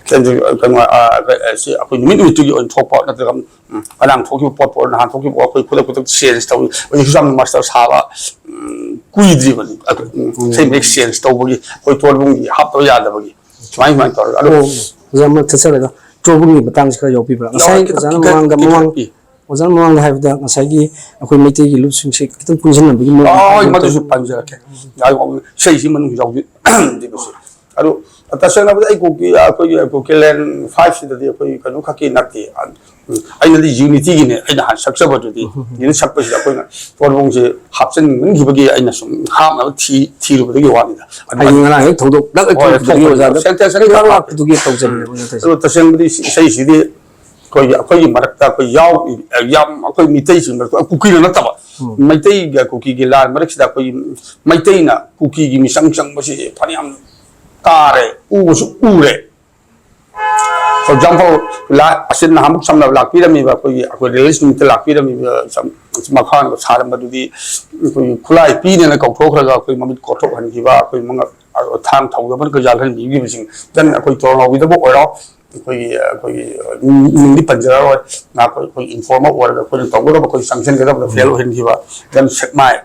ꯀꯩꯅꯣ, ꯀꯩꯅꯣ, ꯑ, ꯁꯤ ꯑꯩꯈꯣꯏ ꯅꯨꯃꯤꯠ ꯅꯨꯃꯤꯠꯇꯨꯒꯤ ꯑꯣꯏꯅ ꯊꯣꯛꯄ ꯅꯠꯇ꯭ꯔꯒ ꯎꯝ, ꯉꯔꯥꯡ ꯊꯣꯛꯈꯤꯕ ꯄꯣꯠꯄꯨ ꯅꯍꯥꯟ ꯊꯣꯛꯈꯤꯕ ꯑꯩꯈꯣꯏ ꯈꯨꯗꯛ ꯈꯨꯗꯛꯇ ꯆꯦꯟꯖ ꯇꯧꯏ꯫ ꯍꯧꯖꯤꯛꯁꯨ ꯌꯥꯝꯅ ꯃꯥꯁꯇꯔ ꯁꯥꯕ, ꯎꯝ, ꯀꯨꯏꯗ꯭ꯔꯤꯕꯅꯤ꯫ ꯑꯗꯨ, ꯎꯝ, ꯁꯦꯝ ꯍꯦꯛ ꯆꯦꯟꯖ ꯇꯧꯕꯒꯤ ꯑꯩꯈꯣꯏ ꯇꯣꯟꯕꯨꯡꯒꯤ ꯍꯥꯞꯇꯕ ꯌꯥꯗꯕꯒꯤ ꯁꯨꯃꯥꯏ ꯁꯨꯃꯥꯏꯅ ꯇꯧꯔꯒ꯫ ꯑꯗꯣ ꯑꯣ, ꯑꯣꯖꯥ, ꯑꯃ ꯊꯠꯆꯔꯒ ꯇ꯭ꯔꯣꯕꯨꯡꯒꯤ ꯃꯇꯥꯡꯁꯤ ꯈꯔ ꯌꯥꯎꯕꯤꯕ꯭ꯔꯥ? ꯉꯁꯥꯏ ꯌꯥꯎꯔꯦ, ꯈꯤꯇꯪ, ꯑꯣꯖꯥꯅ ꯈꯤꯇꯪ, ꯃꯃꯥꯡꯗ, ꯈꯤꯇꯪ ꯃꯃꯥꯡ, ꯄꯤ꯫ ꯑꯣꯖꯥꯅ ꯃꯃꯥꯡꯗ ꯍꯥꯏꯕꯗ ꯉꯁꯥꯏꯒꯤ ꯑꯩꯈꯣꯏ ꯃꯩꯇꯩꯒꯤ ꯂꯨꯞꯁꯤꯡꯁꯦ ꯈꯤꯇꯪ ꯄꯨꯟꯁꯤꯟꯅꯕꯒꯤ ꯃꯑꯣꯡ ꯍꯣꯏ, ꯍꯣꯏ, ꯍꯥꯏꯕꯗꯣ ꯃꯗꯨꯁꯨ ꯄꯟꯖꯔꯛꯀꯦ꯫ ꯌꯥꯎ-, ꯏꯁꯩꯁꯤ ꯃꯅꯨꯡ ꯌꯥꯎꯕꯤ-, ꯗꯤꯕꯁꯦ꯫ ꯑꯗꯨ ꯇꯁꯦꯡꯅꯕꯗꯤ ꯑꯩ ꯀꯨꯀꯤ, ꯑꯩꯈꯣꯏꯒꯤ ꯀꯨꯀꯤ ꯂꯦꯟ ꯐꯥꯏꯚꯁꯤꯗꯗꯤ ꯑꯩꯈꯣꯏ ꯀꯩꯅꯣ ꯈꯛꯀꯤ ꯅꯠꯇꯦ꯫ ꯎꯝ, ꯑꯩꯅꯗꯤ ꯌꯨꯅꯤꯇꯤꯒꯤꯅꯦ ꯑꯩꯅ ꯍꯥꯟꯅ ꯁꯛꯆꯕꯗꯨꯗꯤ꯫ ꯎꯝ, ꯎꯝ, ꯎꯝ꯫ ꯌꯨꯅꯤꯠ ꯁꯛꯄꯁꯤꯗ ꯑꯩꯈꯣꯏꯅ ꯇꯣꯟꯕꯨꯡꯁꯦ ꯍꯥꯞꯆꯤꯟꯅꯤꯡꯈꯤꯕꯒꯤ ꯑꯩꯅ ꯁꯨꯝ ꯍꯥꯞꯅꯕ ꯊꯤ-, ꯊꯤꯔꯨꯕꯗꯒꯤ ꯋꯥꯅꯤꯗ꯫ ꯑꯗꯨ ꯍꯥꯏꯗꯤ ꯉꯔꯥꯡ ꯍꯦꯛ ꯊꯧꯗꯣꯛ ꯂꯛ ꯍꯦꯛ ꯍꯣꯏ, ꯊꯣꯛꯈꯤꯕꯗꯨꯒꯤ ꯊꯣꯛꯈꯤꯕꯗꯨ ꯑꯣꯖꯥꯗ ꯁꯦꯟꯇꯦꯟꯁ ꯑꯅꯤ ꯈꯔ ꯊꯣꯛꯈꯤꯕꯗꯨ꯫ ꯂꯥꯛꯄꯗꯨꯒꯤ ꯇꯧꯖꯕꯅꯦꯕ ꯑꯩꯅ ꯇꯧꯔꯤꯁꯦ꯫ ꯑꯗꯨ ꯇꯁꯦꯡꯕꯗꯤ ꯏꯁꯩꯁꯤꯗꯤ ꯑꯩꯈꯣꯏꯒꯤ, ꯑꯩꯈꯣꯏꯒꯤ ꯃꯔꯛꯇ ꯑꯩꯈꯣꯏ ꯌꯥꯎ-, ꯌꯥꯝ ꯑꯩꯈꯣꯏ ꯃꯤꯇꯩꯁꯤꯡ ꯃꯔꯛꯇ ꯀꯨꯀꯤꯅ ꯅꯠꯇꯕ, ꯎꯝ꯫ ꯃꯩꯇꯩꯒ ꯀꯨꯀꯤꯒꯤ ꯂꯥꯟ ꯃꯔꯛꯁꯤꯗ ꯑꯩꯈꯣꯏꯒꯤ ꯃꯩꯇꯩꯅ ꯀꯨꯀꯤꯒꯤ ꯃꯤꯆꯪ ꯆꯪꯕꯁꯤ ꯐꯅꯌꯥꯝ ꯇꯥꯔꯦ, ꯎꯕꯁꯨ ꯎꯔꯦ꯫ For example, ꯂꯥ-, ꯑꯁꯤ ꯅꯍꯥꯟꯃꯨꯛ ꯁꯝꯅ ꯂꯥꯛꯄꯤꯔꯝꯃꯤꯕ ꯑꯩꯈꯣꯏꯒꯤ, ꯑꯩꯈꯣꯏ ꯔꯤꯂꯤꯖ ꯅꯨꯃꯤꯠꯇ ꯂꯥꯛꯄꯤꯔꯝꯃꯤꯕ ꯁꯝ-, ꯃꯈꯥꯗ ꯁꯥꯔꯝꯕꯗꯨꯗꯤ ꯑꯩꯈꯣꯏꯒꯤ ꯈꯨꯠꯂꯥꯏ ꯄꯤꯅꯦꯅ ꯀꯧꯊꯣꯛꯈ꯭ꯔꯒ ꯑꯩꯈꯣꯏ ꯃꯃꯤꯠ ꯀꯣꯠꯊꯣꯛꯍꯟꯈꯤꯕ, ꯑꯩꯈꯣꯏ ꯃꯉꯛ, ꯊꯥꯡ ꯊꯧꯗꯕꯅ ꯌꯥꯜꯍꯟꯕꯤꯈꯤꯕꯁꯤꯡ, then ꯑꯩꯈꯣꯏ ꯇꯣꯔꯅꯥꯎꯒꯤꯗꯕꯨ ꯑꯣꯏꯔꯣ, ꯑꯩꯈꯣꯏꯒꯤ, ꯑꯩꯈꯣꯏꯒꯤ ꯃꯤꯡꯗꯤ ꯄꯟꯖꯔꯔꯣꯏ, ꯉꯥꯏꯈꯣ, ꯑꯩꯈꯣꯏ ꯏꯟꯐꯣꯔꯃꯔ ꯑꯣꯏꯔꯒ ꯑꯩꯈꯣꯏꯅ ꯇꯧꯒꯗꯕ ꯑꯩꯈꯣꯏ ꯆꯪꯁꯤꯟꯒꯗꯕꯗ ꯐꯦꯜ ꯑꯣꯏꯍꯟꯈꯤꯕ, then ꯁꯦꯛꯃꯥꯏ,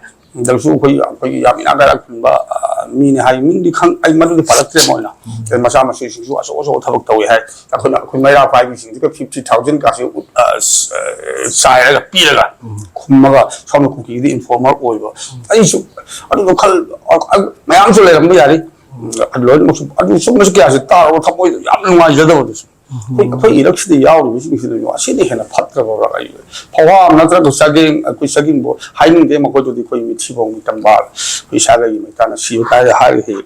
ꯗꯁꯨ ꯑꯩꯈꯣꯏ, ꯑꯩꯈꯣꯏꯒꯤ ꯌꯥꯝ ꯏꯅꯥꯛ ꯀꯥꯏꯔꯥꯛ ꯈꯨꯟꯕ, ꯑ, ꯃꯤꯅꯤ ꯍꯥꯏ, ꯃꯤꯡꯗꯤ ꯈꯪ-, ꯑꯩ ꯃꯗꯨꯗꯤ ꯄꯜꯂꯛꯇ꯭ꯔꯦ ꯃꯣꯏꯅ꯫ ꯎꯝ꯫ ꯑꯗꯩ ꯃꯆꯥ ꯃꯁꯨꯁꯤꯡꯁꯨ ꯑꯆꯧ ꯑꯆꯧꯕ ꯊꯕꯛ ꯇꯧꯏ ꯍꯥꯏ꯫ ꯑꯩꯈꯣꯏꯅ, ꯑꯩꯈꯣꯏ ꯃꯩꯔꯥ ꯄꯥꯏꯕꯤꯁꯤꯡꯁꯤꯒ ꯐꯤꯐꯇꯤ ꯊꯥꯎꯖꯟ ꯀꯥꯁꯦ ꯎꯠ-, ꯑ, ꯁ-, ꯑ, ꯆꯥꯏꯔꯒ ꯄꯤꯔꯒ ꯎꯝ꯫ ꯈꯨꯝꯃꯒ ꯁꯣꯝꯗ ꯀꯨꯀꯤꯒꯤꯗꯤ ꯏꯟꯐꯣꯔꯃꯔ ꯑꯣꯏꯕ꯫ ꯎꯝ꯫ ꯑꯩꯁꯨ ꯑꯗꯨꯗꯣ ꯈꯜ-, ꯑ, ꯑ, ꯃꯌꯥꯝꯁꯨ ꯂꯩꯔꯝꯕ ꯌꯥꯔꯤ꯫ ꯑꯗꯨ ꯂꯣꯏꯅꯃꯛꯁꯨ, ꯑꯗꯨ ꯁꯨꯝꯕꯁꯨ ꯀꯌꯥꯁꯦ ꯇꯥꯔꯒ ꯊꯃꯣꯏꯗ ꯌꯥꯝꯅ ꯅꯨꯡꯉꯥꯏꯖꯗꯕꯗꯨꯁꯨ꯫ ꯑꯩꯈꯣꯏ, ꯑꯩꯈꯣꯏ ꯏꯔꯛꯁꯤꯗ ꯌꯥꯎꯔꯤꯕꯁꯤꯡꯁꯤꯗꯁꯨ ꯑꯁꯤꯅ ꯍꯦꯟꯅ ꯐꯠꯇ꯭ꯔꯕ꯭ꯔꯥ? ꯑꯩ ꯐꯧꯍꯥꯝ ꯅꯠꯇ꯭ꯔꯒ ꯆꯒꯦꯡ, ꯑꯩꯈꯣꯏ ꯆꯒꯦꯡꯕꯨ ꯍꯥꯏꯅꯤꯡꯗꯦ, ꯃꯈꯣꯏꯗꯨꯗꯤ ꯑꯩꯈꯣꯏ ꯃꯤꯊꯤꯕꯣꯡꯒꯤ ꯇꯝꯕꯥꯜ, ꯑꯩꯈꯣꯏ ꯏꯁꯥꯒꯤ ꯃꯩꯇꯥꯅ ꯁꯤꯕ ꯀꯥꯏꯔꯦ ꯍꯥꯏꯔꯒ ꯍꯦꯛ,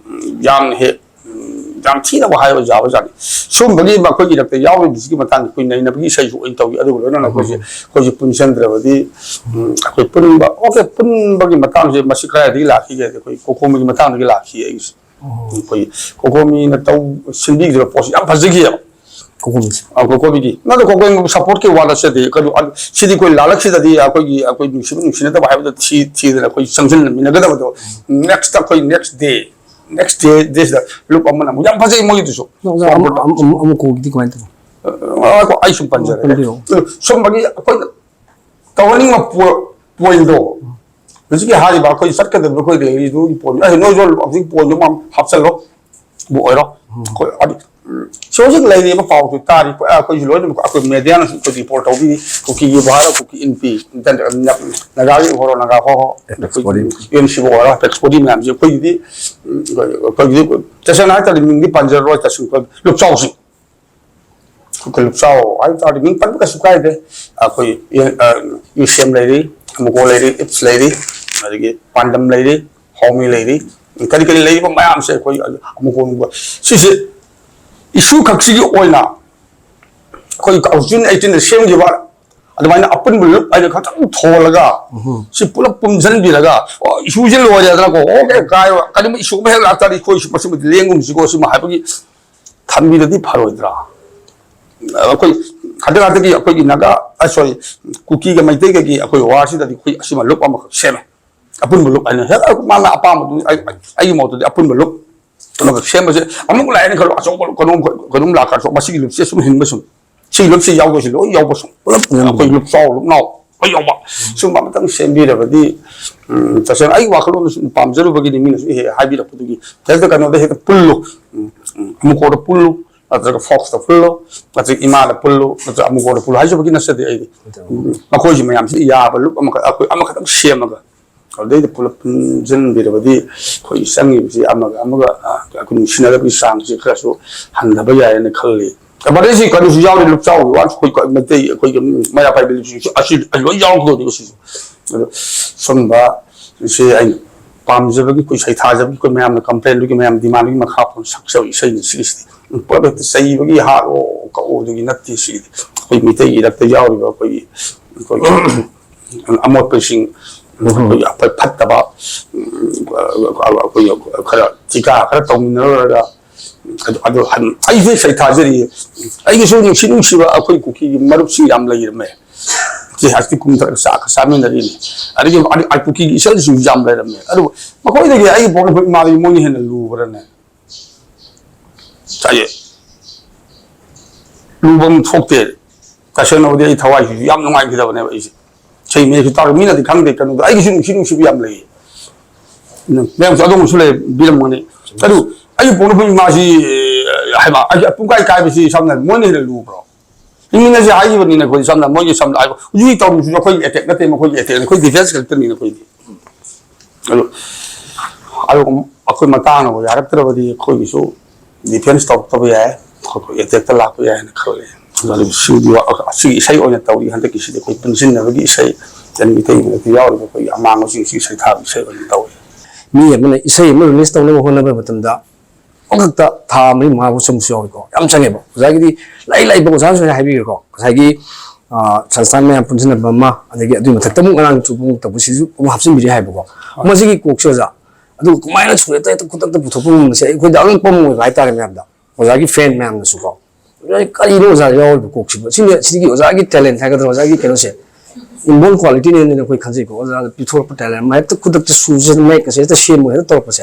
ꯎꯝ, ꯌꯥꯝꯅ ꯍꯦꯛ, ꯎꯝ, ꯌꯥꯝ ꯊꯤꯅꯕ ꯍꯥꯏꯕ ꯌꯥꯕꯖꯥꯠꯅꯤ꯫ ꯁꯨꯝꯕꯒꯤ ꯃꯈꯣꯏꯒꯤ ꯏꯔꯛꯇ ꯌꯥꯎꯔꯤꯕꯁꯤꯒꯤ ꯃꯇꯥꯡꯗ ꯑꯩꯈꯣꯏ ꯅꯩꯅꯕꯒꯤ ꯏꯁꯩꯁꯨ ꯑꯣꯏꯅ ꯇꯧꯏ꯫ ꯑꯗꯨꯒ ꯂꯣꯏꯅꯅ ꯑꯩꯈꯣꯏꯁꯦ, ꯑꯩꯈꯣꯏꯁꯦ ꯄꯨꯟꯁꯤꯟꯗ꯭ꯔꯕꯗꯤ, ꯎꯝ, ꯑꯩꯈꯣꯏ ꯄꯨꯟꯕ, ꯑꯣꯀꯦ, ꯄꯨꯟꯕꯒꯤ ꯃꯇꯥꯡꯁꯦ ꯃꯁꯤ ꯀꯗꯥꯏꯗꯒꯤ ꯂꯥꯛꯈꯤꯒꯦ? ꯑꯩꯈꯣꯏ ꯀꯣꯀꯣꯃꯤꯒꯤ ꯃꯇꯥꯡꯗꯒꯤ ꯂꯥꯛꯈꯤ ꯑꯩꯒꯤꯁꯦ꯫ ꯑꯩꯈꯣꯏ ꯀꯣꯀꯣꯃꯤꯅ ꯇꯧ, ꯁꯤꯟꯕꯤꯈꯤꯕ ꯄꯣꯠꯁꯤ ꯌꯥꯝ ꯐꯖꯈꯤꯑꯕ꯫ ꯀꯣꯀꯣꯃꯤꯁꯦ꯫ ꯑ, ꯀꯣꯀꯣꯃꯤꯒꯤ꯫ ꯅꯪꯅ ꯀꯣꯀꯣꯃꯤꯕꯨ ꯁꯞꯄꯣꯔꯠꯀꯤ ꯋꯥ ꯅꯠꯆꯗꯦ꯫ ꯀꯩꯅꯣ, ꯑ, ꯁꯤꯗꯤ ꯑꯩꯈꯣꯏ ꯂꯥꯜꯂꯛꯁꯤꯗꯗꯤ ꯑꯩꯈꯣꯏꯒꯤ, ꯑꯩꯈꯣꯏ ꯅꯨꯡꯁꯤꯕ ꯅꯨꯡꯁꯤꯅꯗꯕ ꯍꯥꯏꯕꯗꯣ ꯊꯤ-, ꯊꯤꯗꯅ ꯑꯩꯈꯣꯏ ꯆꯪꯁꯤꯟꯃꯤꯟꯅꯒꯗꯕꯗꯣ꯫ ꯅꯦꯛꯁꯇ ꯑꯩꯈꯣꯏ ꯅꯦꯛꯁ ꯗꯦ, ꯅꯦꯛꯁ ꯗꯦ, ꯗꯦꯁꯤꯗ ꯂꯨꯞ ꯑꯃꯅ ꯑꯃꯨꯛ ꯌꯥꯝ ꯐꯖꯩ ꯃꯣꯏꯒꯤꯗꯨꯁꯨ꯫ ꯑꯣꯖꯥ, ꯑꯃꯨꯛ, ꯑꯃꯨꯛ, ꯑꯃꯨꯛ ꯀꯣꯛꯀꯤꯗꯤ ꯀꯃꯥꯏꯅ ꯇꯧꯕ? ꯑ, ꯉꯥꯏꯈꯣ, ꯑꯩ ꯁꯨꯝ ꯄꯟꯖꯔꯒꯦ꯫ ꯄꯟꯕꯤꯌꯨ꯫ ꯑꯗꯨ ꯁꯨꯝꯕꯒꯤ ꯑꯩꯈꯣꯏꯅ ꯇꯧꯍꯟꯅꯤꯡꯕ ꯄꯣ-, ꯄꯣꯏꯟꯗꯣ, ꯍꯧꯖꯤꯛꯀꯤ ꯍꯥꯏꯔꯤꯕ ꯑꯩꯈꯣꯏ ꯆꯠꯀꯗꯕ ꯑꯩꯈꯣꯏ ꯂꯩꯔꯤꯗꯨꯒꯤ ꯄꯣꯏꯟꯗꯣ, ꯑꯩ ꯅꯣꯏꯁꯨ ꯍꯧꯖꯤꯛ ꯄꯣꯏꯟꯗꯣ ꯑꯃ ꯍꯥꯞꯆꯜꯂꯣ꯫ ꯕꯨ ꯑꯣꯏꯔꯣ꯫ ꯑꯩꯈꯣꯏ ꯍꯥꯏꯗꯤ, ꯎꯝ, ꯁꯤ ꯍꯧꯖꯤꯛ ꯂꯩꯔꯤꯕ ꯄꯥꯎꯁꯨ ꯇꯥꯔꯤ꯫ ꯑꯩꯈꯣꯏꯁꯨ ꯂꯣꯏꯅꯃꯛ ꯑꯩꯈꯣꯏ ꯃꯦꯗꯤꯌꯥꯅꯁꯨ ꯑꯩꯈꯣꯏ ꯔꯤꯄꯣꯔꯠ ꯇꯧꯕꯤꯔꯤ꯫ ꯀꯨꯀꯤꯒꯤ ꯚꯥꯔꯠ, ꯀꯨꯀꯤ ꯏꯟꯄꯤ, ꯅꯥꯒꯥꯒꯤ ꯑꯣꯏꯔꯣ, ꯅꯥꯒꯥ ꯍꯣ ꯍꯣ, ꯑꯦꯄꯦꯛꯁ ꯕꯣꯗꯤ꯫ ꯌꯨ ꯑꯦꯟ ꯁꯤꯕꯨ ꯑꯣꯏꯔꯣ, ꯑꯦꯄꯦꯛꯁ ꯕꯣꯗꯤ ꯃꯌꯥꯝꯁꯦ ꯑꯩꯈꯣꯏꯒꯤꯗꯤ, ꯎꯝ, ꯑꯩꯈꯣꯏꯒꯤꯗꯤ ꯇꯁꯦꯡꯅ ꯍꯥꯏꯇꯥꯔꯗꯤ ꯃꯤꯡꯗꯤ ꯄꯟꯖꯔꯔꯣꯏ, ꯇꯁꯦꯡꯅ ꯑꯩꯈꯣꯏ ꯂꯨꯞꯆꯥꯎꯁꯤꯡ꯫ ꯑꯩꯈꯣꯏ ꯂꯨꯞꯆꯥꯎ ꯍꯥꯏꯕ ꯇꯥꯔꯗꯤ ꯃꯤꯡ ꯄꯟꯕ ꯀꯩꯁꯨ ꯀꯥꯏꯗꯦ꯫ ꯑꯩꯈꯣꯏ ꯌꯨ-, ꯑ, ꯌꯨꯁꯦꯝ ꯂꯩꯔꯤ, ꯑꯃꯨꯀꯣ ꯂꯩꯔꯤ, ꯏꯞꯁ ꯂꯩꯔꯤ, ꯑꯗꯒꯤ ꯄꯥꯟꯗꯝ ꯂꯩꯔꯤ, ꯍꯥꯎꯃꯤ ꯂꯩꯔꯤ, ꯀꯔꯤ ꯀꯔꯤ ꯂꯩꯔꯤꯕ ꯃꯌꯥꯝꯁꯦ ꯑꯩꯈꯣꯏ ꯑꯃꯨꯛ ꯍꯣꯡꯕ꯫ ꯁꯤꯁꯦ ꯏꯁꯨ ꯈꯛꯁꯤꯒꯤ ꯑꯣꯏꯅ ꯑꯩꯈꯣꯏ ꯖꯨꯟ ꯑꯩꯠꯇꯤꯟꯗ ꯁꯦꯝꯈꯤꯕ ꯑꯗꯨꯃꯥꯏꯅ ꯑꯄꯨꯟꯕ ꯂꯨꯞ ꯍꯥꯏꯅ ꯈꯛꯇꯪ ꯊꯣꯜꯂꯒ, ꯎꯝ꯫ ꯁꯤ ꯄꯨꯂꯞ ꯄꯨꯟꯁꯤꯟꯕꯤꯔꯒ, ꯑꯣ, ꯏꯁꯨꯁꯦ ꯂꯣꯏꯔꯦꯗꯅꯀꯣ, ꯑꯣꯀꯦ, ꯀꯥꯏ, ꯀꯔꯤꯒꯨꯝꯕ ꯏꯁꯨ ꯑꯃ ꯍꯦꯛ ꯂꯥꯛꯇꯥꯔꯗꯤ ꯑꯩꯈꯣꯏ ꯃꯁꯤꯃꯗꯤ ꯂꯦꯡꯒꯨꯝꯁꯤꯀꯣ, ꯁꯤꯃ ꯍꯥꯏꯕꯒꯤ ꯊꯝꯕꯤꯔꯗꯤ ꯐꯔꯣꯏꯗ꯭ꯔꯥ? ꯑꯩꯈꯣꯏ ꯍꯟꯗꯛ ꯍꯟꯗꯛꯀꯤ ꯑꯩꯈꯣꯏꯒꯤ ꯅꯥꯒꯥ, ꯑ, ꯁꯣꯔꯤ, ꯀꯨꯀꯤꯒ ꯃꯩꯇꯩꯒꯒꯤ ꯑꯩꯈꯣꯏ ꯋꯥꯔꯁꯤꯗꯗꯤ ꯑꯩꯈꯣꯏ ꯑꯁꯤꯃ ꯂꯨꯞ ꯑꯃꯈꯛ ꯁꯦꯝꯃꯦ꯫ ꯑꯄꯨꯟꯕ ꯂꯨꯞ ꯍꯥꯏꯅ ꯍꯦꯛ ꯃꯥꯅ ꯑꯄꯥꯝꯕꯗꯨ, ꯑꯩ, ꯑꯩꯒꯤ ꯃꯣꯠꯇꯗꯤ ꯑꯄꯨꯟꯕ ꯂꯨꯞ ꯑꯃꯈꯛ ꯁꯦꯝꯕꯁꯦ ꯑꯃꯨꯛ ꯂꯥꯛꯑꯦꯅ ꯈꯜꯂꯣ, ꯑꯆꯧꯕ ꯀꯩꯅꯣꯝ, ꯀꯩꯅꯣꯝ ꯂꯥꯛꯈ꯭ꯔꯁꯨ ꯃꯁꯤꯒꯤ ꯂꯨꯞꯁꯦ ꯁꯨꯝ ꯍꯤꯡꯕ ꯁꯨꯝ, ꯁꯤꯒꯤ ꯂꯨꯞꯁꯤ ꯌꯥꯎꯗꯣꯏꯁꯤ ꯂꯣꯏ ꯌꯥꯎꯕ ꯁꯨꯝ ꯄꯨꯂꯞ ꯎꯝ꯫ ꯑꯩꯈꯣꯏ ꯂꯨꯞ ꯆꯥꯎ ꯂꯨꯞ ꯅꯥꯎ ꯂꯣꯏ ꯌꯥꯎꯕ꯫ ꯎꯝ꯫ ꯁꯨꯝꯕ ꯑꯃꯇꯪ ꯁꯦꯝꯕꯤꯔꯕꯗꯤ, ꯎꯝ, ꯇꯁꯦꯡꯅ ꯑꯩꯒꯤ ꯋꯥꯈꯜꯂꯣꯟꯗ ꯁꯨꯝ ꯄꯥꯝꯖꯔꯨꯕꯒꯤ ꯃꯤꯅꯁꯨ ꯍꯦꯛ ꯍꯥꯏꯕꯤꯔꯛꯄꯗꯨꯒꯤ ꯍꯦꯛꯇ ꯀꯩꯅꯣꯗ ꯍꯦꯛꯇ ꯄꯨꯜꯂꯨ, ꯎꯝ, ꯎꯝ, ꯑꯃꯨꯛꯀꯣꯗ ꯄꯨꯜꯂꯨ, ꯅꯠꯇ꯭ꯔꯒ ꯐꯣꯛꯁꯇ ꯄꯨꯜꯂꯨ, ꯅꯠꯇ꯭ꯔꯒ ꯏꯃꯥꯗ ꯄꯨꯜꯂꯨ, ꯅꯠꯇ꯭ꯔꯒ ꯑꯃꯨꯛꯀꯣꯗ ꯄꯨꯜꯂꯨ ꯍꯥꯏꯖꯕꯒꯤ ꯅꯠꯆꯗꯦ ꯑꯩꯗꯤ꯫ ꯑꯗꯨ ꯎꯝ, ꯃꯈꯣꯏꯁꯤ ꯃꯌꯥꯝꯁꯤ ꯌꯥꯕ ꯂꯨꯞ ꯑꯃꯈꯛ, ꯑꯩꯈꯣꯏ ꯑꯃꯈꯛꯇꯪ ꯁꯦꯝꯃꯒ ꯑꯗꯩꯗ ꯄꯨꯂꯞ ꯄꯨꯟꯁꯤꯟꯕꯤꯔꯕꯗꯤ ꯑꯩꯈꯣꯏ ꯆꯪꯉꯤꯕꯁꯤ ꯑꯃꯒ ꯑꯃꯒ, ꯑ, ꯑꯩꯈꯣꯏ ꯅꯨꯡꯁꯤꯅꯕꯒꯤ ꯆꯥꯡꯁꯤ ꯈꯔꯁꯨ ꯍꯟꯊꯕ ꯌꯥꯏꯅ ꯈꯜꯂꯤ꯫ ꯀꯕꯥꯗꯤꯁꯤ ꯀꯩꯅꯣꯁꯨ ꯌꯥꯎꯔꯤ, ꯂꯨꯞꯆꯥꯎꯒꯤ ꯋꯥꯁꯨ ꯑꯩꯈꯣꯏ ꯃꯩꯇꯩ, ꯑꯩꯈꯣꯏꯒꯤ ꯃꯩꯔꯥ ꯄꯥꯏꯕꯤ ꯂꯨꯞꯁꯤꯁꯨ ꯑꯁꯤ ꯂꯣꯏ ꯌꯥꯎꯔꯛꯀꯗꯧꯔꯤꯕ ꯁꯤꯁꯨ꯫ ꯑꯗꯣ ꯁꯨꯝꯕ ꯁꯤ ꯑꯩꯅ ꯄꯥꯝꯖꯕꯒꯤ, ꯑꯩꯈꯣꯏ ꯁꯩꯊꯥꯖꯕꯒꯤ, ꯑꯩꯈꯣꯏ ꯃꯌꯥꯝꯅ ꯀꯝꯄ꯭ꯂꯦꯟꯗꯨꯒꯤ, ꯃꯌꯥꯝ ꯗꯤꯃꯥꯟꯗꯨꯒꯤ ꯃꯈꯥ ꯄꯣꯟꯅ ꯁꯛꯆꯕ ꯏꯁꯩꯅꯤ ꯁꯤꯒꯤꯁꯤꯗꯤ꯫ ꯄꯨꯂꯞ ꯍꯦꯛꯇ ꯆꯩꯕꯒꯤ ꯍꯥꯠꯂꯣ ꯀꯛꯑꯣ ꯑꯗꯨꯒꯤ ꯅꯠꯇꯦ ꯁꯤꯒꯤꯗꯤ꯫ ꯑꯩꯈꯣꯏ ꯃꯩꯇꯩꯒꯤ ꯏꯔꯛꯇ ꯌꯥꯎꯔꯤꯕ ꯑꯩꯈꯣꯏꯒꯤ, ꯑꯩꯈꯣꯏꯒꯤ ꯑꯃꯣꯠꯄꯁꯤꯡ, ꯑꯩꯈꯣꯏꯒꯤ ꯑꯐ-, ꯐꯠꯇꯕ, ꯎꯝ, ꯑꯩꯈꯣꯏꯒꯤ ꯈꯔ ꯊꯤꯀꯥ ꯈꯔ ꯇꯧꯃꯤꯟꯅꯔꯨꯔꯒ ꯑꯗꯨ, ꯑꯗꯨ ꯍꯟ-, ꯑꯩꯁꯦ ꯏꯁꯩ ꯊꯥꯖꯔꯤꯌꯦ꯫ ꯑꯩꯒꯤꯁꯨ ꯅꯨꯡꯁꯤ ꯅꯨꯡꯁꯤꯕ ꯑꯩꯈꯣꯏ ꯀꯨꯀꯤꯒꯤ ꯃꯔꯨꯞꯁꯤꯡ ꯌꯥꯝ ꯂꯩꯔꯝꯃꯦ꯫ ꯏꯆꯦ ꯍꯧꯖꯤꯛꯇꯤ ꯀꯨꯝꯊꯔꯒ ꯆꯥꯛꯀ ꯆꯥꯃꯤꯟꯅꯔꯤꯅꯤ꯫ ꯑꯗꯒꯤ ꯑ-, ꯑ-, ꯀꯨꯀꯤꯒꯤ ꯏꯆꯜꯁꯤꯡꯁꯨ ꯌꯥꯝ ꯂꯩꯔꯝꯃꯦ꯫ ꯑꯗꯨꯕꯨ ꯃꯈꯣꯏꯗꯒꯤ ꯑꯩꯒꯤ ꯄꯣꯛꯅꯐꯝ ꯏꯃꯥꯗꯒꯤ ꯃꯣꯏꯅ ꯍꯦꯟꯅ ꯂꯨꯕ꯭ꯔꯅꯦ? ꯆꯥꯏꯌꯦ꯫ ꯂꯨꯐꯝ ꯊꯣꯛꯇꯦ꯫ ꯇꯁꯦꯡꯅꯕꯨꯗꯤ ꯑꯩ ꯊꯋꯥꯏꯁꯤꯁꯨ ꯌꯥꯝ ꯅꯨꯡꯉꯥꯏꯈꯤꯗꯕꯅꯦꯕ ꯑꯩꯁꯦ꯫ ꯏꯁꯩ ꯃꯌꯦꯛꯁꯨ ꯇꯥꯔꯒ ꯃꯤꯅꯗꯤ ꯈꯪꯗꯦ ꯀꯩꯅꯣꯗꯣ꯫ ꯑꯩꯒꯤꯁꯨ ꯅꯨꯡꯁꯤ ꯅꯨꯡꯁꯤꯕ ꯌꯥꯝ ꯂꯩꯌꯦ꯫ ꯃꯌꯥꯝꯁꯨ ꯑꯗꯣꯝꯁꯨ ꯂꯩ, ꯕꯤꯔꯝꯒꯅꯤ꯫ ꯑꯗꯨ ꯑꯩꯒꯤ ꯄꯣꯛꯅꯐꯝ ꯏꯃꯥꯁꯤ, ꯍꯥꯏꯕ, ꯑꯩꯒꯤ ꯄꯨꯡꯀꯥꯏ ꯀꯥꯏꯕꯁꯤ ꯁꯝꯅ ꯍꯥꯏꯔꯕꯗ ꯃꯣꯏꯅ ꯍꯦꯟꯅ ꯂꯨꯕ꯭ꯔꯣ? ꯍꯤꯡꯃꯤꯟꯅꯁꯤ ꯍꯥꯏꯈꯤꯕꯅꯤꯅ ꯑꯩꯈꯣꯏ ꯁꯝꯅ ꯃꯣꯏꯒꯤ ꯁꯝꯅ ꯍꯥꯏꯕ ꯍꯧꯖꯤꯛ ꯇꯧꯔꯤꯁꯤꯁꯨ ꯑꯩꯈꯣꯏꯒꯤ ꯑꯦꯇꯦꯛ ꯅꯠꯇꯦ, ꯃꯈꯣꯏꯒꯤ ꯑꯦꯇꯦꯛ, ꯑꯩꯈꯣꯏ ꯗꯤꯐꯦꯟꯁ ꯈꯛꯇꯅꯤꯅ ꯑꯩꯈꯣꯏꯗꯤ꯫ ꯑꯗꯨ, ꯑꯗꯨ ꯑꯩꯈꯣꯏ ꯃꯇꯥꯡꯅꯕꯨ ꯌꯥꯔꯛꯇ꯭ꯔꯕꯗꯤ ꯑꯩꯈꯣꯏꯒꯤꯁꯨ ꯗꯤꯐꯦꯟꯁ ꯇꯧꯔꯛꯇꯕ ꯌꯥꯏ, ꯑꯩꯈꯣꯏ ꯑꯦꯇꯦꯛꯇ ꯂꯥꯛꯄ ꯌꯥꯏꯅ ꯈꯜꯂꯦ꯫ ꯑꯗꯨ ꯁꯤꯒꯤ ꯋꯥ-, ꯑꯁꯤꯒꯤ ꯏꯁꯩ ꯑꯣꯏꯅ ꯇꯧꯔꯤ ꯍꯟꯗꯛꯀꯤꯁꯤꯗꯤ꯫ ꯑꯩꯈꯣꯏ ꯄꯨꯟꯁꯤꯟꯅꯕꯒꯤ ꯏꯁꯩ, ꯃꯤꯇꯩ ꯃꯔꯛꯇ ꯌꯥꯎꯔꯤꯕ ꯑꯩꯈꯣꯏꯒꯤ ꯑꯃꯥꯡꯕꯁꯤꯡꯁꯤ ꯏꯁꯩ ꯊꯥꯕ ꯏꯁꯩ ꯑꯣꯏꯅ ꯇꯧꯔꯤ꯫ ꯃꯤ ꯑꯃꯅ ꯏꯁꯩ ꯑꯃ ꯔꯤꯂꯤꯁ ꯇꯧꯅꯕ ꯍꯣꯠꯅꯕ ꯃꯇꯝꯗ ꯑꯃꯈꯛꯇ ꯊꯥ ꯃꯔꯤ ꯃꯉꯥ ꯐꯥꯎ ꯆꯪꯕꯁꯨ ꯌꯥꯎꯏꯀꯣ꯫ ꯌꯥꯝ ꯆꯪꯉꯦꯕ꯫ ꯑꯣꯖꯥꯒꯤꯗꯤ ꯂꯩ ꯂꯩꯕ ꯑꯣꯖꯥꯅꯁꯨ ꯍꯥꯏꯕꯤꯈ꯭ꯔꯦꯀꯣ꯫ ꯉꯁꯥꯏꯒꯤ, ꯑ, ꯁꯪꯁꯊꯥꯟ ꯃꯌꯥꯝ ꯄꯨꯟꯁꯤꯟꯅꯕ ꯑꯃ, ꯑꯗꯒꯤ ꯑꯗꯨꯒꯤ ꯃꯊꯛꯇ ꯑꯃꯨꯛ ꯉꯔꯥꯡ ꯆꯨꯕ ꯇꯧꯕꯁꯤꯁꯨ ꯑꯃꯨꯛ ꯍꯥꯞꯆꯤꯟꯕꯤꯔꯦ ꯍꯥꯏꯕꯀꯣ꯫ ꯍꯣꯏ꯫ ꯃꯁꯤꯒꯤ ꯀꯣꯛꯁꯦ ꯑꯣꯖꯥ, ꯑꯗꯨꯒ ꯀꯃꯥꯏꯅ ꯁꯨꯔꯦ ꯍꯦꯛꯇ ꯈꯨꯗꯛꯇ ꯄꯨꯊꯣꯛꯄ ꯉꯝꯕꯁꯦ ꯑꯩꯈꯣꯏꯗ ꯑꯉꯛꯄ ꯑꯃ ꯑꯣꯏꯕ ꯍꯥꯏꯇꯥꯔꯦ ꯃꯌꯥꯝꯗ꯫ ꯑꯣꯖꯥꯒꯤ ꯐꯦꯟ ꯃꯌꯥꯝꯅꯁꯨꯀꯣ꯫ ꯑꯣꯖꯥ, ꯀꯔꯤꯅꯣ ꯑꯣꯖꯥ ꯌꯥꯎꯔꯤꯕ ꯀꯣꯛꯁꯤꯕꯨ? ꯁꯤꯅꯤ, ꯁꯤꯒꯤ ꯑꯣꯖꯥꯒꯤ ꯇꯦꯂꯦꯟ ꯍꯥꯏꯒꯗ꯭ꯔꯥ, ꯑꯣꯖꯥꯒꯤ ꯀꯩꯅꯣꯁꯦ, ꯏꯟꯕꯣꯔꯟ ꯀ꯭ꯋꯥꯂꯤꯇꯤꯅꯦꯅ ꯑꯩꯈꯣꯏ ꯈꯟꯖꯩꯀꯣ꯫ ꯑꯣꯖꯥꯅ ꯄꯤꯊꯣꯔꯛꯄ ꯇꯦꯂꯦꯟ ꯑꯃ ꯍꯦꯛꯇ ꯈꯨꯗꯛꯇ ꯁꯨꯔꯁꯦ, ꯃꯌꯦꯛꯀꯁꯦ ꯍꯦꯛꯇ ꯁꯦꯝꯃꯒ ꯍꯦꯛꯇ ꯇꯧꯔꯛꯄꯁꯦ꯫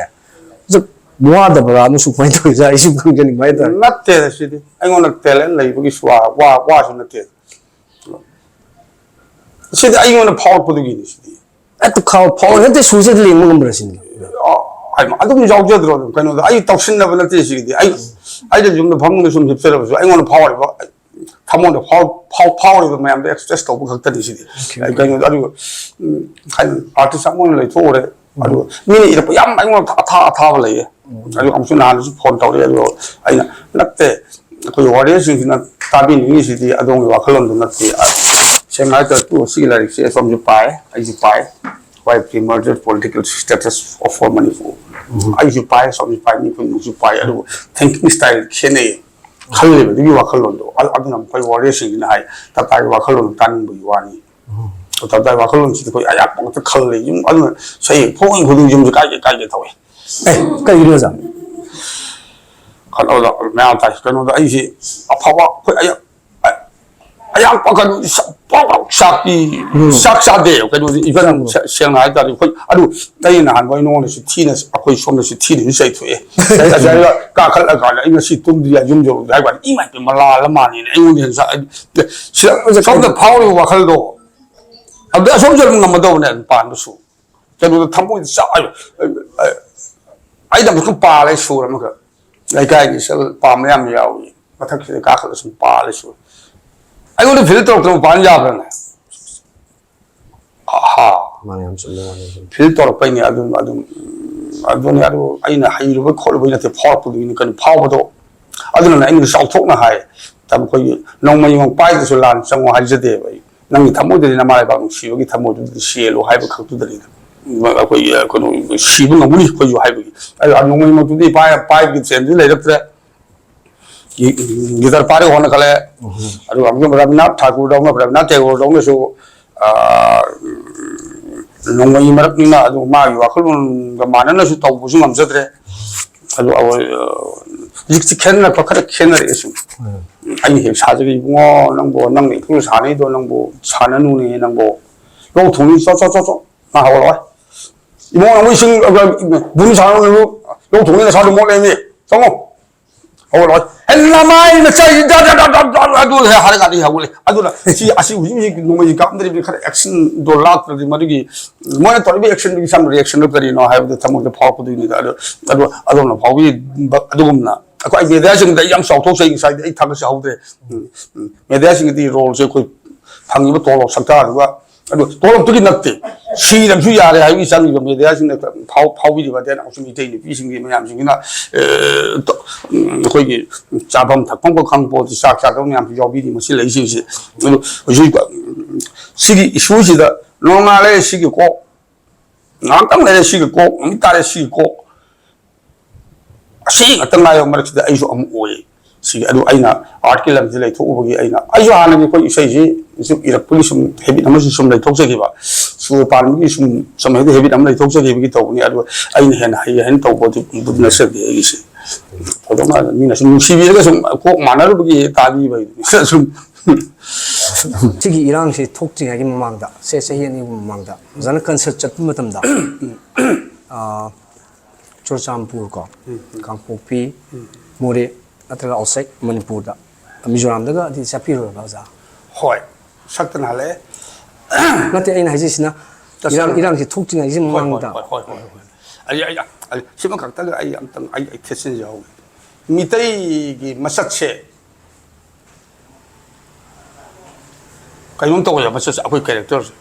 ꯑꯗꯨ ꯋꯥꯗꯕ꯭ꯔꯥ ꯑꯃꯁꯨ ꯀꯃꯥꯏꯅ ꯇꯧꯔꯤꯖꯥꯠ? ꯑꯩꯁꯨ ꯈꯪꯖꯅꯤꯡꯕ ꯍꯥꯏꯇꯥꯔꯦ꯫ ꯅꯠꯇꯦꯗ ꯁꯤꯗꯤ꯫ ꯑꯩꯉꯣꯟꯗ ꯇꯦꯂꯦꯟ ꯂꯩꯕꯒꯤꯁꯨ ꯋꯥ-, ꯋꯥ-, ꯋꯥꯁꯨ ꯅꯠꯇꯦ꯫ ꯁꯤꯗꯤ ꯑꯩꯉꯣꯟꯗ ꯐꯥꯎꯔꯛꯄꯗꯨꯒꯤꯅꯤ ꯁꯤꯗꯤ꯫ ꯍꯦꯛꯇ ꯈꯥꯎ-, ꯐꯥꯎ-, ꯍꯦꯛꯇ ꯁꯨꯔꯁꯦ ꯍꯦꯛꯇ ꯂꯦꯡꯕ ꯉꯝꯕ꯭ꯔꯥ ꯁꯤꯅꯤ? ꯑ, ꯍꯥꯏꯃ, ꯑꯗꯨꯝ ꯌꯥꯎꯖꯗ꯭ꯔꯣ ꯑꯗꯨꯝ ꯀꯩꯅꯣꯗ? ꯑꯩ ꯇꯧꯁꯤꯟꯅꯕ ꯅꯠꯇꯦ ꯁꯤꯒꯤꯗꯤ꯫ ꯑꯩ, ꯑꯩꯅ ꯌꯨꯝꯗ ꯐꯃꯨꯡꯗ ꯁꯨꯝ ꯍꯤꯞꯆꯔꯕꯁꯨ ꯑꯩꯉꯣꯟꯗ ꯐꯥꯎꯔꯤꯕ ꯊꯃꯣꯏꯗ ꯐꯥꯎ- ꯐꯥꯎ- ꯐꯥꯎꯔꯤꯕ ꯃꯌꯥꯝꯗꯣ ꯑꯦꯛꯁꯄ꯭ꯔꯦꯁ ꯇꯧꯕ ꯈꯛꯇꯅꯤ ꯁꯤꯗꯤ꯫ ꯑꯣꯀꯦ, ꯑꯩ ꯑꯣꯀꯦ꯫ ꯀꯩꯅꯣ ꯑꯗꯨꯒ, ꯎꯝ, ꯍꯥꯏꯗꯤ ꯑꯥꯔꯇꯤꯁ ꯑꯃ ꯑꯣꯏꯅ ꯂꯩꯊꯣꯛꯎꯔꯦ꯫ ꯎꯝ꯫ ꯑꯗꯨꯒ ꯃꯤꯅ ꯏꯔꯛꯄ ꯌꯥꯝ ꯑꯩꯉꯣꯟꯗ ꯑꯊꯥ ꯑꯊꯥꯕ ꯂꯩꯌꯦ꯫ ꯎꯝ꯫ ꯑꯗꯨ ꯑꯃꯨꯛꯁꯨ ꯅꯍꯥꯟꯁꯨ ꯐꯣꯟ ꯇꯧꯔꯛꯑꯦ꯫ ꯑꯗꯨꯒ ꯑꯩꯅ, "ꯅꯠꯇꯦ, ꯑꯩꯈꯣꯏ ꯋꯥꯔꯤꯌꯔꯁꯤꯡꯁꯤꯅ ꯇꯥꯕꯤꯅꯤꯡꯉꯤꯁꯤꯗꯤ ꯑꯗꯣꯝꯒꯤ ꯋꯥꯈꯜꯂꯣꯟꯗꯨ ꯅꯠꯇꯦ꯫ ꯑ, ꯁꯦꯡꯅ ꯍꯥꯏ ꯇꯥꯔꯗꯤ ꯁꯤꯒꯤ ꯂꯥꯏꯔꯤꯛꯁꯦ ꯑꯁꯣꯝꯁꯨ ꯄꯥꯏ, ꯑꯩꯁꯨ ꯄꯥꯏ, Why Pre-Merger Political Status of for Manipur"꯫ ꯎꯝ꯫ ꯑꯩꯁꯨ ꯄꯥꯏ, ꯑꯁꯣꯝꯁꯨ ꯄꯥꯏ, ꯃꯤ ꯈꯨꯗꯤꯡꯃꯛꯁꯨ ꯄꯥꯏ꯫ ꯑꯗꯨꯕꯨ ꯊꯤꯡꯀꯤꯡ ꯁ꯭ꯇꯥꯏꯜ ꯈꯦꯠꯅꯩ꯫ ꯈꯜꯂꯤꯕꯗꯨꯒꯤ ꯋꯥꯈꯜꯂꯣꯟꯗꯣ, ꯑ- ꯑꯗꯨꯅ ꯑꯩꯈꯣꯏ ꯋꯥꯔꯤꯌꯔꯁꯤꯡꯁꯤꯅ ꯍꯥꯏ, ꯇꯥꯇꯥꯒꯤ ꯋꯥꯈꯜꯂꯣꯟ ꯇꯥꯅꯤꯡꯕꯒꯤ ꯋꯥꯅꯤ꯫ ꯎꯝ꯫ ꯇꯥꯇꯥꯒꯤ ꯋꯥꯈꯜꯂꯣꯟꯁꯤꯗꯤ ꯑꯩꯈꯣꯏ ꯑꯌꯥꯝꯕ ꯉꯥꯛꯇ ꯈꯜꯂꯦ꯫ ꯌꯨꯝ ꯑꯗꯨꯅ ꯆꯍꯤ ꯐꯣꯡ ꯈꯨꯗꯤꯡ ꯌꯨꯝꯁꯦ ꯀꯥꯏꯒꯦ ꯀꯥꯏꯒꯦ ꯇꯧꯋꯦ꯫ ꯑꯦ, ꯀꯩꯒꯤꯅꯣ ꯑꯣꯖꯥ? ꯈꯜꯂꯣꯗ ꯃꯌꯥꯝ ꯇꯥꯏ꯫ ꯀꯩꯅꯣꯗ ꯑꯩꯁꯦ ꯑꯐꯕ ꯑꯩꯈꯣꯏ ꯑꯌꯥ- ꯑ- ꯑꯌꯥꯝꯕ ꯀꯩꯅꯣꯗꯤ ꯁ- ꯄꯥꯎ ꯄꯥꯎ ꯆꯥꯛꯇꯤ ꯎꯝ꯫ ꯆꯥꯛ ꯆꯥꯗꯦ꯫ ꯀꯩꯅꯣꯗꯤ ꯏꯚꯟ ꯆꯪꯕ꯭ꯔꯣ? ꯁꯦ- ꯁꯦꯡꯅ ꯍꯥꯏꯇꯥꯔꯗꯤ ꯑꯩꯈꯣꯏ ꯑꯗꯨ ꯑꯩ ꯅꯍꯥꯟꯋꯥꯏ ꯅꯉꯣꯟꯗꯁꯨ ꯊꯤꯅ ꯑꯩꯈꯣꯏ ꯁꯣꯝꯗꯁꯨ ꯊꯤꯅꯁꯨ ꯆꯩꯊꯣꯛꯑꯦ꯫ ꯑꯁ, ꯑꯩ ꯀꯥꯈꯠꯂꯀꯥꯟꯗ ꯑꯩ ꯉꯁꯤ ꯇꯨꯝꯗ꯭ꯔꯤ ꯌꯨꯝ ꯌꯧꯔꯛꯇ꯭ꯔꯤ ꯍꯥꯏꯕ ꯀꯥꯟꯗ ꯏꯃꯥꯏ ꯄꯦꯝꯃ ꯂꯥꯜꯂ ꯃꯥꯜꯂꯦꯅ ꯑꯩꯉꯣꯟꯗ ꯍꯦꯟꯅ ꯆꯥ- ꯑꯩ- ꯁꯤꯗ ꯁꯣꯝꯗ ꯐꯥꯎꯔꯤꯕ ꯋꯥꯈꯜꯗꯣ ꯑꯗꯨꯗ ꯑꯁꯣꯝꯁꯨ ꯑꯗꯨꯝ ꯉꯝꯃꯗꯧꯕꯅꯦ ꯑꯗꯨꯝ ꯄꯥꯟꯕꯁꯨ꯫ ꯀꯩꯅꯣꯗ ꯊꯃꯣꯏꯗ ꯆꯥꯛ ꯑꯩ- ꯑꯩ- ꯑꯩ- ꯑꯩꯅ ꯑꯃꯨꯛꯁꯨ ꯄꯥꯜꯂꯦ ꯁꯨꯔ ꯑꯃꯈꯛ꯫ ꯂꯩꯀꯥꯏꯒꯤ ꯁꯦꯜ ꯄꯥꯝꯕ ꯌꯥꯝ ꯌꯥꯎꯏ꯫ ꯃꯊꯛꯁꯤꯗ ꯀꯥꯈꯠꯂ ꯁꯨꯝ ꯄꯥꯜꯂꯦ ꯁꯨꯔ꯫ ꯑꯩꯉꯣꯟꯗ ꯐꯤꯜ ꯇꯧꯔꯛꯇꯅ ꯄꯥꯟ ꯌꯥꯕ꯭ꯔꯥꯅꯦ? ꯑꯍꯥ꯫ ꯃꯥꯅꯦ, ꯌꯥꯝ ꯆꯨꯝꯃꯦ, ꯃꯥꯅꯦ, ꯆꯨꯝꯃꯦ꯫ ꯐꯤꯜ ꯇꯧꯔꯛꯄꯩꯅꯦ꯫ ꯑꯗꯨꯝ ꯑꯗꯨꯝ ꯑꯗꯨꯅꯦ꯫ ꯑꯗꯨ ꯑꯩꯅ ꯍꯩꯔꯨꯕꯩ ꯈꯣꯠꯂꯨꯕꯩ ꯅꯠꯇꯦ, ꯐꯥꯎꯔꯛꯄꯗꯨꯒꯤꯅꯤ꯫ ꯀꯩꯅꯣ ꯐꯥꯎꯕꯗꯣ? ꯑꯗꯨꯅꯅꯦ ꯑꯩꯅ ꯆꯥꯎꯊꯣꯛꯅ ꯍꯥꯏ꯫ ꯑꯩꯈꯣꯏꯒꯤ ꯅꯣꯡꯃꯩꯃꯛ ꯄꯥꯏꯗ꯭ꯔꯁꯨ ꯂꯥꯟ ꯆꯪꯉꯣ ꯍꯥꯏꯖꯗꯦꯕ ꯑꯩ꯫ ꯅꯪꯒꯤ ꯊꯃꯣꯏꯗꯗꯤ ꯅꯃꯥ ꯂꯩꯕꯥꯛ ꯅꯨꯡꯁꯤꯕꯒꯤ ꯊꯃꯣꯏꯗꯨꯗꯤ ꯁꯦꯜꯂꯨ ꯍꯥꯏꯕ ꯈꯛꯇꯨꯗꯅꯤꯗ꯫ ꯑꯩꯈꯣꯏꯒꯤ ꯀꯩꯅꯣ ꯁꯤꯕ ꯉꯝꯒꯅꯤ ꯑꯩꯈꯣꯏꯁꯨ ꯍꯥꯏꯕꯒꯤ꯫ ꯑꯗꯨ ꯅꯣꯡꯃꯩꯃꯛꯇꯨꯗꯤ ꯄꯥꯏ- ꯄꯥꯏꯕꯒꯤ ꯇ꯭ꯔꯦꯟꯗꯤ ꯂꯩꯔꯛꯇ꯭ꯔꯦ꯫ ꯒꯤ- ꯒꯤꯇꯔ ꯄꯥꯏꯔꯒ ꯍꯣꯠꯅꯈꯠꯂꯦ꯫ ꯎꯝ꯫ ꯑꯗꯨꯒ ꯑꯃꯨꯛ ꯔꯕꯤꯟꯗ꯭ꯔꯅꯥꯊ ꯊꯥꯀꯨꯔꯗꯧꯅ, ꯔꯕꯤꯟꯗ꯭ꯔꯅꯥꯊ ꯇꯦꯒꯣꯔꯗꯧꯅꯁꯨ, ꯑ, ꯅꯣꯡꯃꯩ ꯃꯔꯛꯅꯤꯅ ꯑꯗꯨ ꯃꯥꯒꯤ ꯋꯥꯈꯜꯂꯣꯟꯒ ꯃꯥꯟꯅꯅꯁꯨ ꯇꯧꯕꯁꯨ ꯉꯝꯖꯗ꯭ꯔꯦ꯫ ꯑꯗꯨ ꯑꯩꯈꯣꯏ, ꯑ, ꯍꯧꯖꯤꯛꯇꯤ ꯈꯦꯠꯅꯔꯛꯄ ꯈꯔ ꯈꯦꯠꯅꯔꯛꯑꯦ ꯁꯨꯝ꯫ ꯎꯝ꯫ ꯑꯩꯅ ꯍꯦꯛ ꯁꯥꯖꯒꯦ, "ꯏꯕꯨꯡꯉꯣ, ꯅꯪꯕꯨ ꯅꯪꯅ ꯏꯄꯨꯅ ꯁꯥꯟꯅꯩꯗꯣ ꯅꯪꯕꯨ ꯁꯥꯟꯅꯅꯨꯅꯦ ꯅꯪꯕꯨ꯫ ꯂꯧ ꯊꯣꯡꯅꯤ, ꯆꯣ, ꯆꯣ, ꯆꯣ, ꯆꯣ꯫ ꯃꯥ ꯍꯧꯔꯛꯑꯣꯏ꯫ ꯏꯕꯨꯡꯉꯣ, ꯅꯪꯕꯨ ꯏꯁꯤꯡ, ꯑ, ꯕꯨꯝ ꯁꯥꯟꯅꯅꯨ, ꯂꯧ ꯊꯣꯡꯅꯤꯅ ꯁꯥꯗꯨ ꯃꯣꯠ ꯂꯩꯅꯤ꯫ ꯆꯪꯉꯣ꯫ ꯍꯧꯒꯠꯂꯣꯏ꯫ ꯍꯦ, ꯅꯃꯥꯏ ꯅꯆꯥꯏ ꯗ, ꯗ, ꯗ, ꯗ, ꯗ, ꯑꯗꯨ ꯍꯦ ꯍꯥꯏꯔꯒꯗꯤ ꯍꯧꯒꯠꯂꯦ꯫ ꯑꯗꯨꯅ ꯁꯤ, ꯑꯁꯤ ꯍꯧꯖꯤꯛ ꯍꯧꯖꯤꯛ ꯅꯣꯡꯃꯩꯁꯤ ꯀꯥꯞꯅꯔꯤꯕꯅꯤ, ꯈꯔ ꯑꯦꯛꯁꯟꯗꯣ ꯂꯥꯛꯇ꯭ꯔꯗꯤ ꯃꯗꯨꯒꯤ ꯃꯣꯏꯅ ꯇꯧꯔꯤꯕ ꯑꯦꯛꯁꯟꯗꯨꯒꯤ ꯁꯝ ꯔꯤꯑꯦꯛꯁꯟꯗꯨ ꯀꯔꯤꯅꯣ ꯍꯥꯏꯕꯗꯨ ꯊꯃꯣꯏꯗ ꯐꯥꯎꯔꯛꯄꯗꯨꯒꯤꯅꯤꯗ꯫ ꯑꯗꯨ, ꯑꯗꯨ ꯑꯗꯣꯝꯅ ꯐꯥꯎꯕꯤꯕ ꯑꯗꯨꯒꯨꯝꯅ ꯑꯩꯈꯣꯏ ꯃꯦꯗꯤꯌꯥꯁꯤꯡꯗ ꯑꯩ ꯌꯥꯝ ꯆꯥꯎꯊꯣꯛꯆꯩ, ꯉꯁꯥꯏꯗꯤ ꯑꯩ ꯊꯥꯒꯠꯆꯍꯧꯗ꯭ꯔꯦ꯫ ꯎꯝ, ꯎꯝ, ꯃꯦꯗꯤꯌꯥꯁꯤꯡꯒꯤꯗꯤ ꯔꯣꯜꯁꯦ ꯑꯩꯈꯣꯏ ꯐꯪꯉꯤꯕ ꯇꯣꯂꯣꯞ ꯁꯛꯇꯥꯗꯨꯒ, ꯑꯗꯨ ꯇꯣꯂꯣꯞꯇꯨꯒꯤ ꯅꯠꯇꯦ, ꯁꯤꯔꯕꯁꯨ ꯌꯥꯔꯦ ꯍꯥꯏꯕꯒꯤ ꯆꯪꯉꯤꯕ ꯃꯦꯗꯤꯌꯥꯁꯤꯡꯅ ꯐꯥꯎ-, ꯐꯥꯎꯕꯤꯔꯤꯕ, ꯑꯗꯩ ꯑꯩꯈꯣꯏꯁꯨ ꯃꯤꯇꯩ ꯅꯨꯄꯤꯁꯤꯡꯒꯤ ꯃꯌꯥꯝꯁꯤꯡꯁꯤꯅ, ꯑꯦ, ꯇ-, ꯎꯝ, ꯑꯩꯈꯣꯏꯒꯤ ꯆꯥꯐꯝ ꯊꯛꯐꯝꯒ ꯈꯪꯕ ꯄꯣꯠꯇꯤ ꯆꯥꯛ ꯆꯥꯗꯕ ꯃꯌꯥꯝꯁꯨ ꯌꯥꯎꯕꯤꯔꯤ ꯃꯁꯤ ꯂꯩꯁꯤꯡꯁꯦ꯫ ꯑꯗꯨ ꯍꯧꯖꯤꯛ, ꯎꯝ, ꯁꯤꯒꯤ ꯏꯁꯨꯁꯤꯗ ꯅꯣꯡꯉꯥꯜꯂꯦ ꯁꯤꯒꯤ ꯀꯣꯛ, ꯉꯥꯏꯍꯥꯛꯇꯪ ꯂꯩꯔꯦ ꯁꯤꯒꯤ ꯀꯣꯛ, ꯅꯨꯃꯤꯠ ꯇꯥꯔꯦ ꯁꯤꯒꯤ ꯀꯣꯛ, ꯑꯁꯤ ꯉꯥꯛꯇ ꯉꯥꯏꯕ ꯃꯔꯛꯁꯤꯗ ꯑꯩꯁꯨ ꯑꯃꯨꯛ ꯑꯣꯏ꯫ ꯁꯤꯒꯤ, ꯑꯗꯨ ꯑꯩꯅ ꯑꯥꯔꯠꯀꯤ ꯂꯝꯁꯤ ꯂꯩꯊꯣꯛꯎꯕꯒꯤ ꯑꯩꯅ, ꯑꯩꯁꯨ ꯍꯥꯟꯅꯗꯤ ꯑꯩꯈꯣꯏ ꯏꯁꯩꯁꯤ ꯁꯨꯝ ꯏꯔꯛꯄꯒꯤ ꯁꯨꯝ ꯍꯦꯕꯤꯠ ꯑꯃꯁꯨ ꯁꯨꯝ ꯂꯩꯊꯣꯛꯆꯈꯤꯕ, ꯁꯨꯔ ꯄꯥꯟꯕꯒꯤ ꯁꯨꯝ, ꯁꯨꯝ ꯍꯦꯕꯤꯠ, ꯍꯦꯕꯤꯠ ꯑꯃ ꯂꯩꯊꯣꯛꯆꯈꯤꯕꯒꯤ ꯇꯧꯕꯅꯤ꯫ ꯑꯗꯨ ꯑꯩꯅ ꯍꯦꯟꯅ ꯍꯩ ꯍꯥꯏꯅ ꯇꯧꯕꯗꯤ ꯕꯨꯗꯤ ꯅꯠꯆꯗꯦ ꯑꯩꯒꯤꯁꯦ꯫ ꯊꯣꯏꯗꯣꯛꯅ ꯃꯤꯅ ꯁꯨꯝ ꯅꯨꯡꯁꯤꯕꯤꯔꯒ ꯁꯨꯝ ꯀꯣꯛ ꯃꯥꯟꯅꯔꯨꯕꯒꯤ ꯇꯥꯕꯤꯕ ꯍꯥꯏꯗꯨꯅꯤ꯫ ꯁꯨꯝ ꯁꯤꯒꯤ ꯏꯔꯥꯡꯁꯤ ꯊꯣꯛꯇ꯭ꯔꯤꯉꯩꯒꯤ ꯃꯃꯥꯡꯗ, ꯁꯦ, ꯆꯍꯤ ꯑꯅꯤꯒꯤ ꯃꯃꯥꯡꯗ ꯐꯖꯅ ꯀꯟꯁꯔꯠ ꯆꯠꯄ ꯃꯇꯝꯗ, ꯑꯥ, ꯆꯨꯔꯆꯥꯟꯄꯨꯔ ꯀꯣ, ꯀꯥꯡꯄꯣꯛꯄꯤ, ꯃꯣꯔꯦ, ꯅꯠꯇ꯭ꯔꯒ ꯑꯥꯎꯠꯁꯥꯏꯠ ꯃꯅꯤꯄꯨꯔꯗ, ꯃꯤꯖꯣꯔꯥꯝꯗꯒꯗꯤ ꯆꯠꯄꯤꯔꯨꯔꯕ ꯑꯣꯖꯥ? ꯍꯣꯏ, ꯁꯛꯇꯅ ꯍꯜꯂꯛꯑꯦ꯫ ꯅꯠꯇꯦ, ꯑꯩꯅ ꯍꯥꯏꯖꯩꯁꯤꯅ ꯏꯔꯥꯡ, ꯇꯁꯦꯡꯅ꯫ ꯏꯔꯥꯡꯁꯤ ꯊꯣꯛꯇ꯭ꯔꯤꯉꯩꯒꯤ ꯍꯣꯏ, ꯍꯣꯏ, ꯃꯃꯥꯡꯗ꯫ ꯍꯣꯏ, ꯍꯣꯏ, ꯍꯣꯏ, ꯍꯣꯏ꯫ ꯑꯩ, ꯑꯩ, ꯑꯩ, ꯁꯤꯃ ꯈꯛꯇꯒ ꯑꯩ ꯑꯝꯇꯪ ꯑꯩ, ꯑꯩ ꯊꯦꯠꯆꯤꯟꯖꯍꯧꯒꯦ꯫ ꯃꯤꯇꯩꯒꯤ ꯃꯁꯛꯁꯦ ꯀꯩꯅꯣꯝ ꯇꯧꯋꯦꯕ, ꯃꯁꯛꯁꯦ, ꯑꯩꯈꯣꯏ ꯀꯦꯔꯦꯛꯇꯔꯁꯦ꯫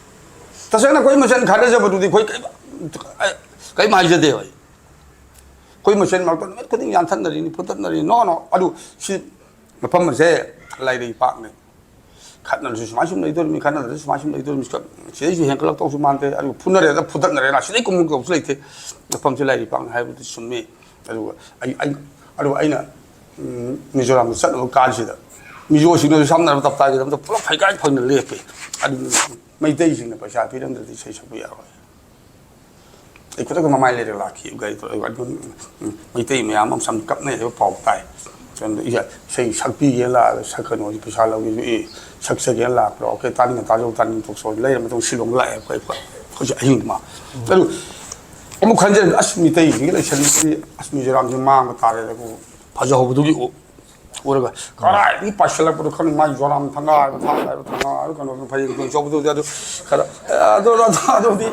ꯇꯁꯦꯡꯅ ꯑꯩꯈꯣꯏ ꯃꯁꯦꯟ ꯈꯥꯏꯅꯖꯕꯗꯨꯗꯤ ꯑꯩꯈꯣꯏ ꯀꯩꯝ, ꯑꯩ ꯀꯩꯝ ꯍꯥꯏꯖꯗꯦꯕ ꯑꯩ꯫ ꯑꯩꯈꯣꯏ ꯃꯁꯦꯟ ꯃꯔꯛꯇ ꯅꯨꯃꯤꯠ ꯈꯨꯗꯤꯡ ꯌꯥꯟꯊꯠꯅꯔꯤꯅꯤ, ꯐꯨꯗꯠꯅꯔꯤꯅꯤ꯫ No, no, ꯑꯗꯨ ꯁꯤ ꯃꯐꯝ ꯑꯁꯦ ꯂꯥꯏꯔꯩ ꯄꯥꯛꯅꯤ꯫ ꯈꯠꯅꯔꯁꯨ ꯁꯨꯃꯥꯏ ꯁꯨꯝ ꯂꯩꯗꯣꯔꯤꯃꯤ, ꯈꯠꯅꯗ꯭ꯔꯁꯨ ꯁꯨꯃꯥꯏ ꯁꯨꯝ ꯂꯩꯗꯣꯔꯤꯃꯤ, ꯁꯤꯗꯩꯁꯨ ꯍꯦꯟꯒꯠꯂꯛꯇꯧꯁꯨ ꯃꯥꯟꯗꯦ꯫ ꯑꯗꯨ ꯐꯨꯅꯔꯦꯗ, ꯐꯨꯗꯠꯅꯔꯦꯅ, ꯁꯤꯗꯩ ꯀꯨꯝꯍꯧꯗꯧꯁꯨ ꯂꯩꯇꯦ꯫ ꯃꯐꯝꯁꯦ ꯂꯥꯏꯔꯩ ꯄꯥꯛꯅꯤ ꯍꯥꯏꯕꯗꯤ ꯆꯨꯝꯃꯤ꯫ ꯑꯗꯨꯒ ꯑꯩ, ꯑꯩ, ꯑꯗꯨꯒ ꯑꯩꯅ, ꯎꯝ, ꯃꯤꯖꯣꯔꯥꯝꯗ ꯆꯠꯅꯕ ꯀꯥꯟꯁꯤꯗ ꯃꯤꯖꯣꯁꯤꯡꯅꯁꯨ ꯁꯝꯅꯔꯕ ꯇꯞꯇꯥꯒꯤꯗ ꯑꯝꯇ ꯄꯨꯂꯞ ꯐꯩꯒꯥꯏ ꯐꯪꯅ ꯂꯦꯞꯄꯦ꯫ ꯑꯗꯨ ꯃꯩꯇꯩꯁꯤꯡꯅ ꯄꯩꯁꯥ ꯄꯤꯔꯝꯗ꯭ꯔꯗꯤ ꯏꯁꯩ ꯁꯛꯄ ꯌꯥꯔꯣꯏ꯫ ꯑꯩ ꯈꯨꯗꯛꯇ ꯃꯃꯥꯏ ꯂꯩꯔ ꯂꯥꯛꯈꯤ꯫ ꯒꯥꯔꯤ ꯊꯧꯔꯒ ꯑꯗꯨꯝ, ꯎꯝ, ꯃꯩꯇꯩ ꯃꯌꯥꯝ ꯑꯃ ꯁꯝ ꯀꯞꯅꯩ ꯍꯥꯏꯕ ꯄꯥꯎ ꯇꯥꯏ꯫ ꯑꯗꯨꯗ ꯏꯁꯩ, ꯏꯁꯩ ꯁꯛꯄꯤꯒꯦꯅ ꯂꯥꯛꯑꯒ ꯁꯛꯀꯅꯨ ꯍꯥꯏꯁꯦ ꯄꯩꯁꯥ ꯂꯧꯒꯦꯁꯨ, ꯑꯦ, ꯁꯛꯆꯒꯦꯅ ꯂꯥꯛꯄ꯭ꯔꯣ? ꯑꯣꯀꯦ, ꯇꯥꯅꯤꯡꯉ ꯇꯥꯖꯧ, ꯇꯥꯅꯤꯡ ꯇꯣꯛꯆꯧ꯫ ꯂꯩꯔ ꯃꯇꯨꯡ ꯁꯤꯂꯣꯡꯗ ꯂꯥꯛꯑꯦ ꯑꯩꯈꯣꯏ, ꯑꯩꯈꯣꯏ, ꯑꯩꯈꯣꯏꯁꯦ ꯑꯍꯤꯡꯗꯨꯃ꯫ ꯑꯗꯨ ꯑꯃꯨꯛ ꯈꯟꯖꯔꯦ, ꯑꯁ, ꯃꯤꯇꯩꯁꯤꯡꯒꯤ ꯂꯩꯁꯟꯕꯁꯤꯗꯤ, ꯑꯁ, ꯃꯤꯖꯣꯔꯥꯝꯁꯤ ꯃꯥꯡꯕ ꯇꯥꯔꯦꯗꯀꯣ꯫ ꯐꯖꯍꯧꯕꯗꯨꯒꯤ ꯎ-, ꯎꯔꯒ ꯀꯗꯥꯏꯗꯒꯤ ꯄꯥꯏꯁꯤꯜꯂꯛꯄꯅꯣ ꯈꯪꯗꯦ, ꯃꯥꯏ ꯖꯣꯔꯥꯝ ꯊꯪꯒꯥꯏꯕ, ꯊꯥꯡꯒꯥꯏꯕ, ꯊꯪꯒꯥꯏꯕ, ꯀꯩꯅꯣ ꯐꯌꯦꯡ ꯇꯣꯟ ꯆꯧꯕꯗꯨꯗꯤ ꯑꯗꯨ ꯈꯔ, ꯑꯦ, ꯑꯗꯨ, ꯑꯗꯨ, ꯑꯗꯨꯗꯤ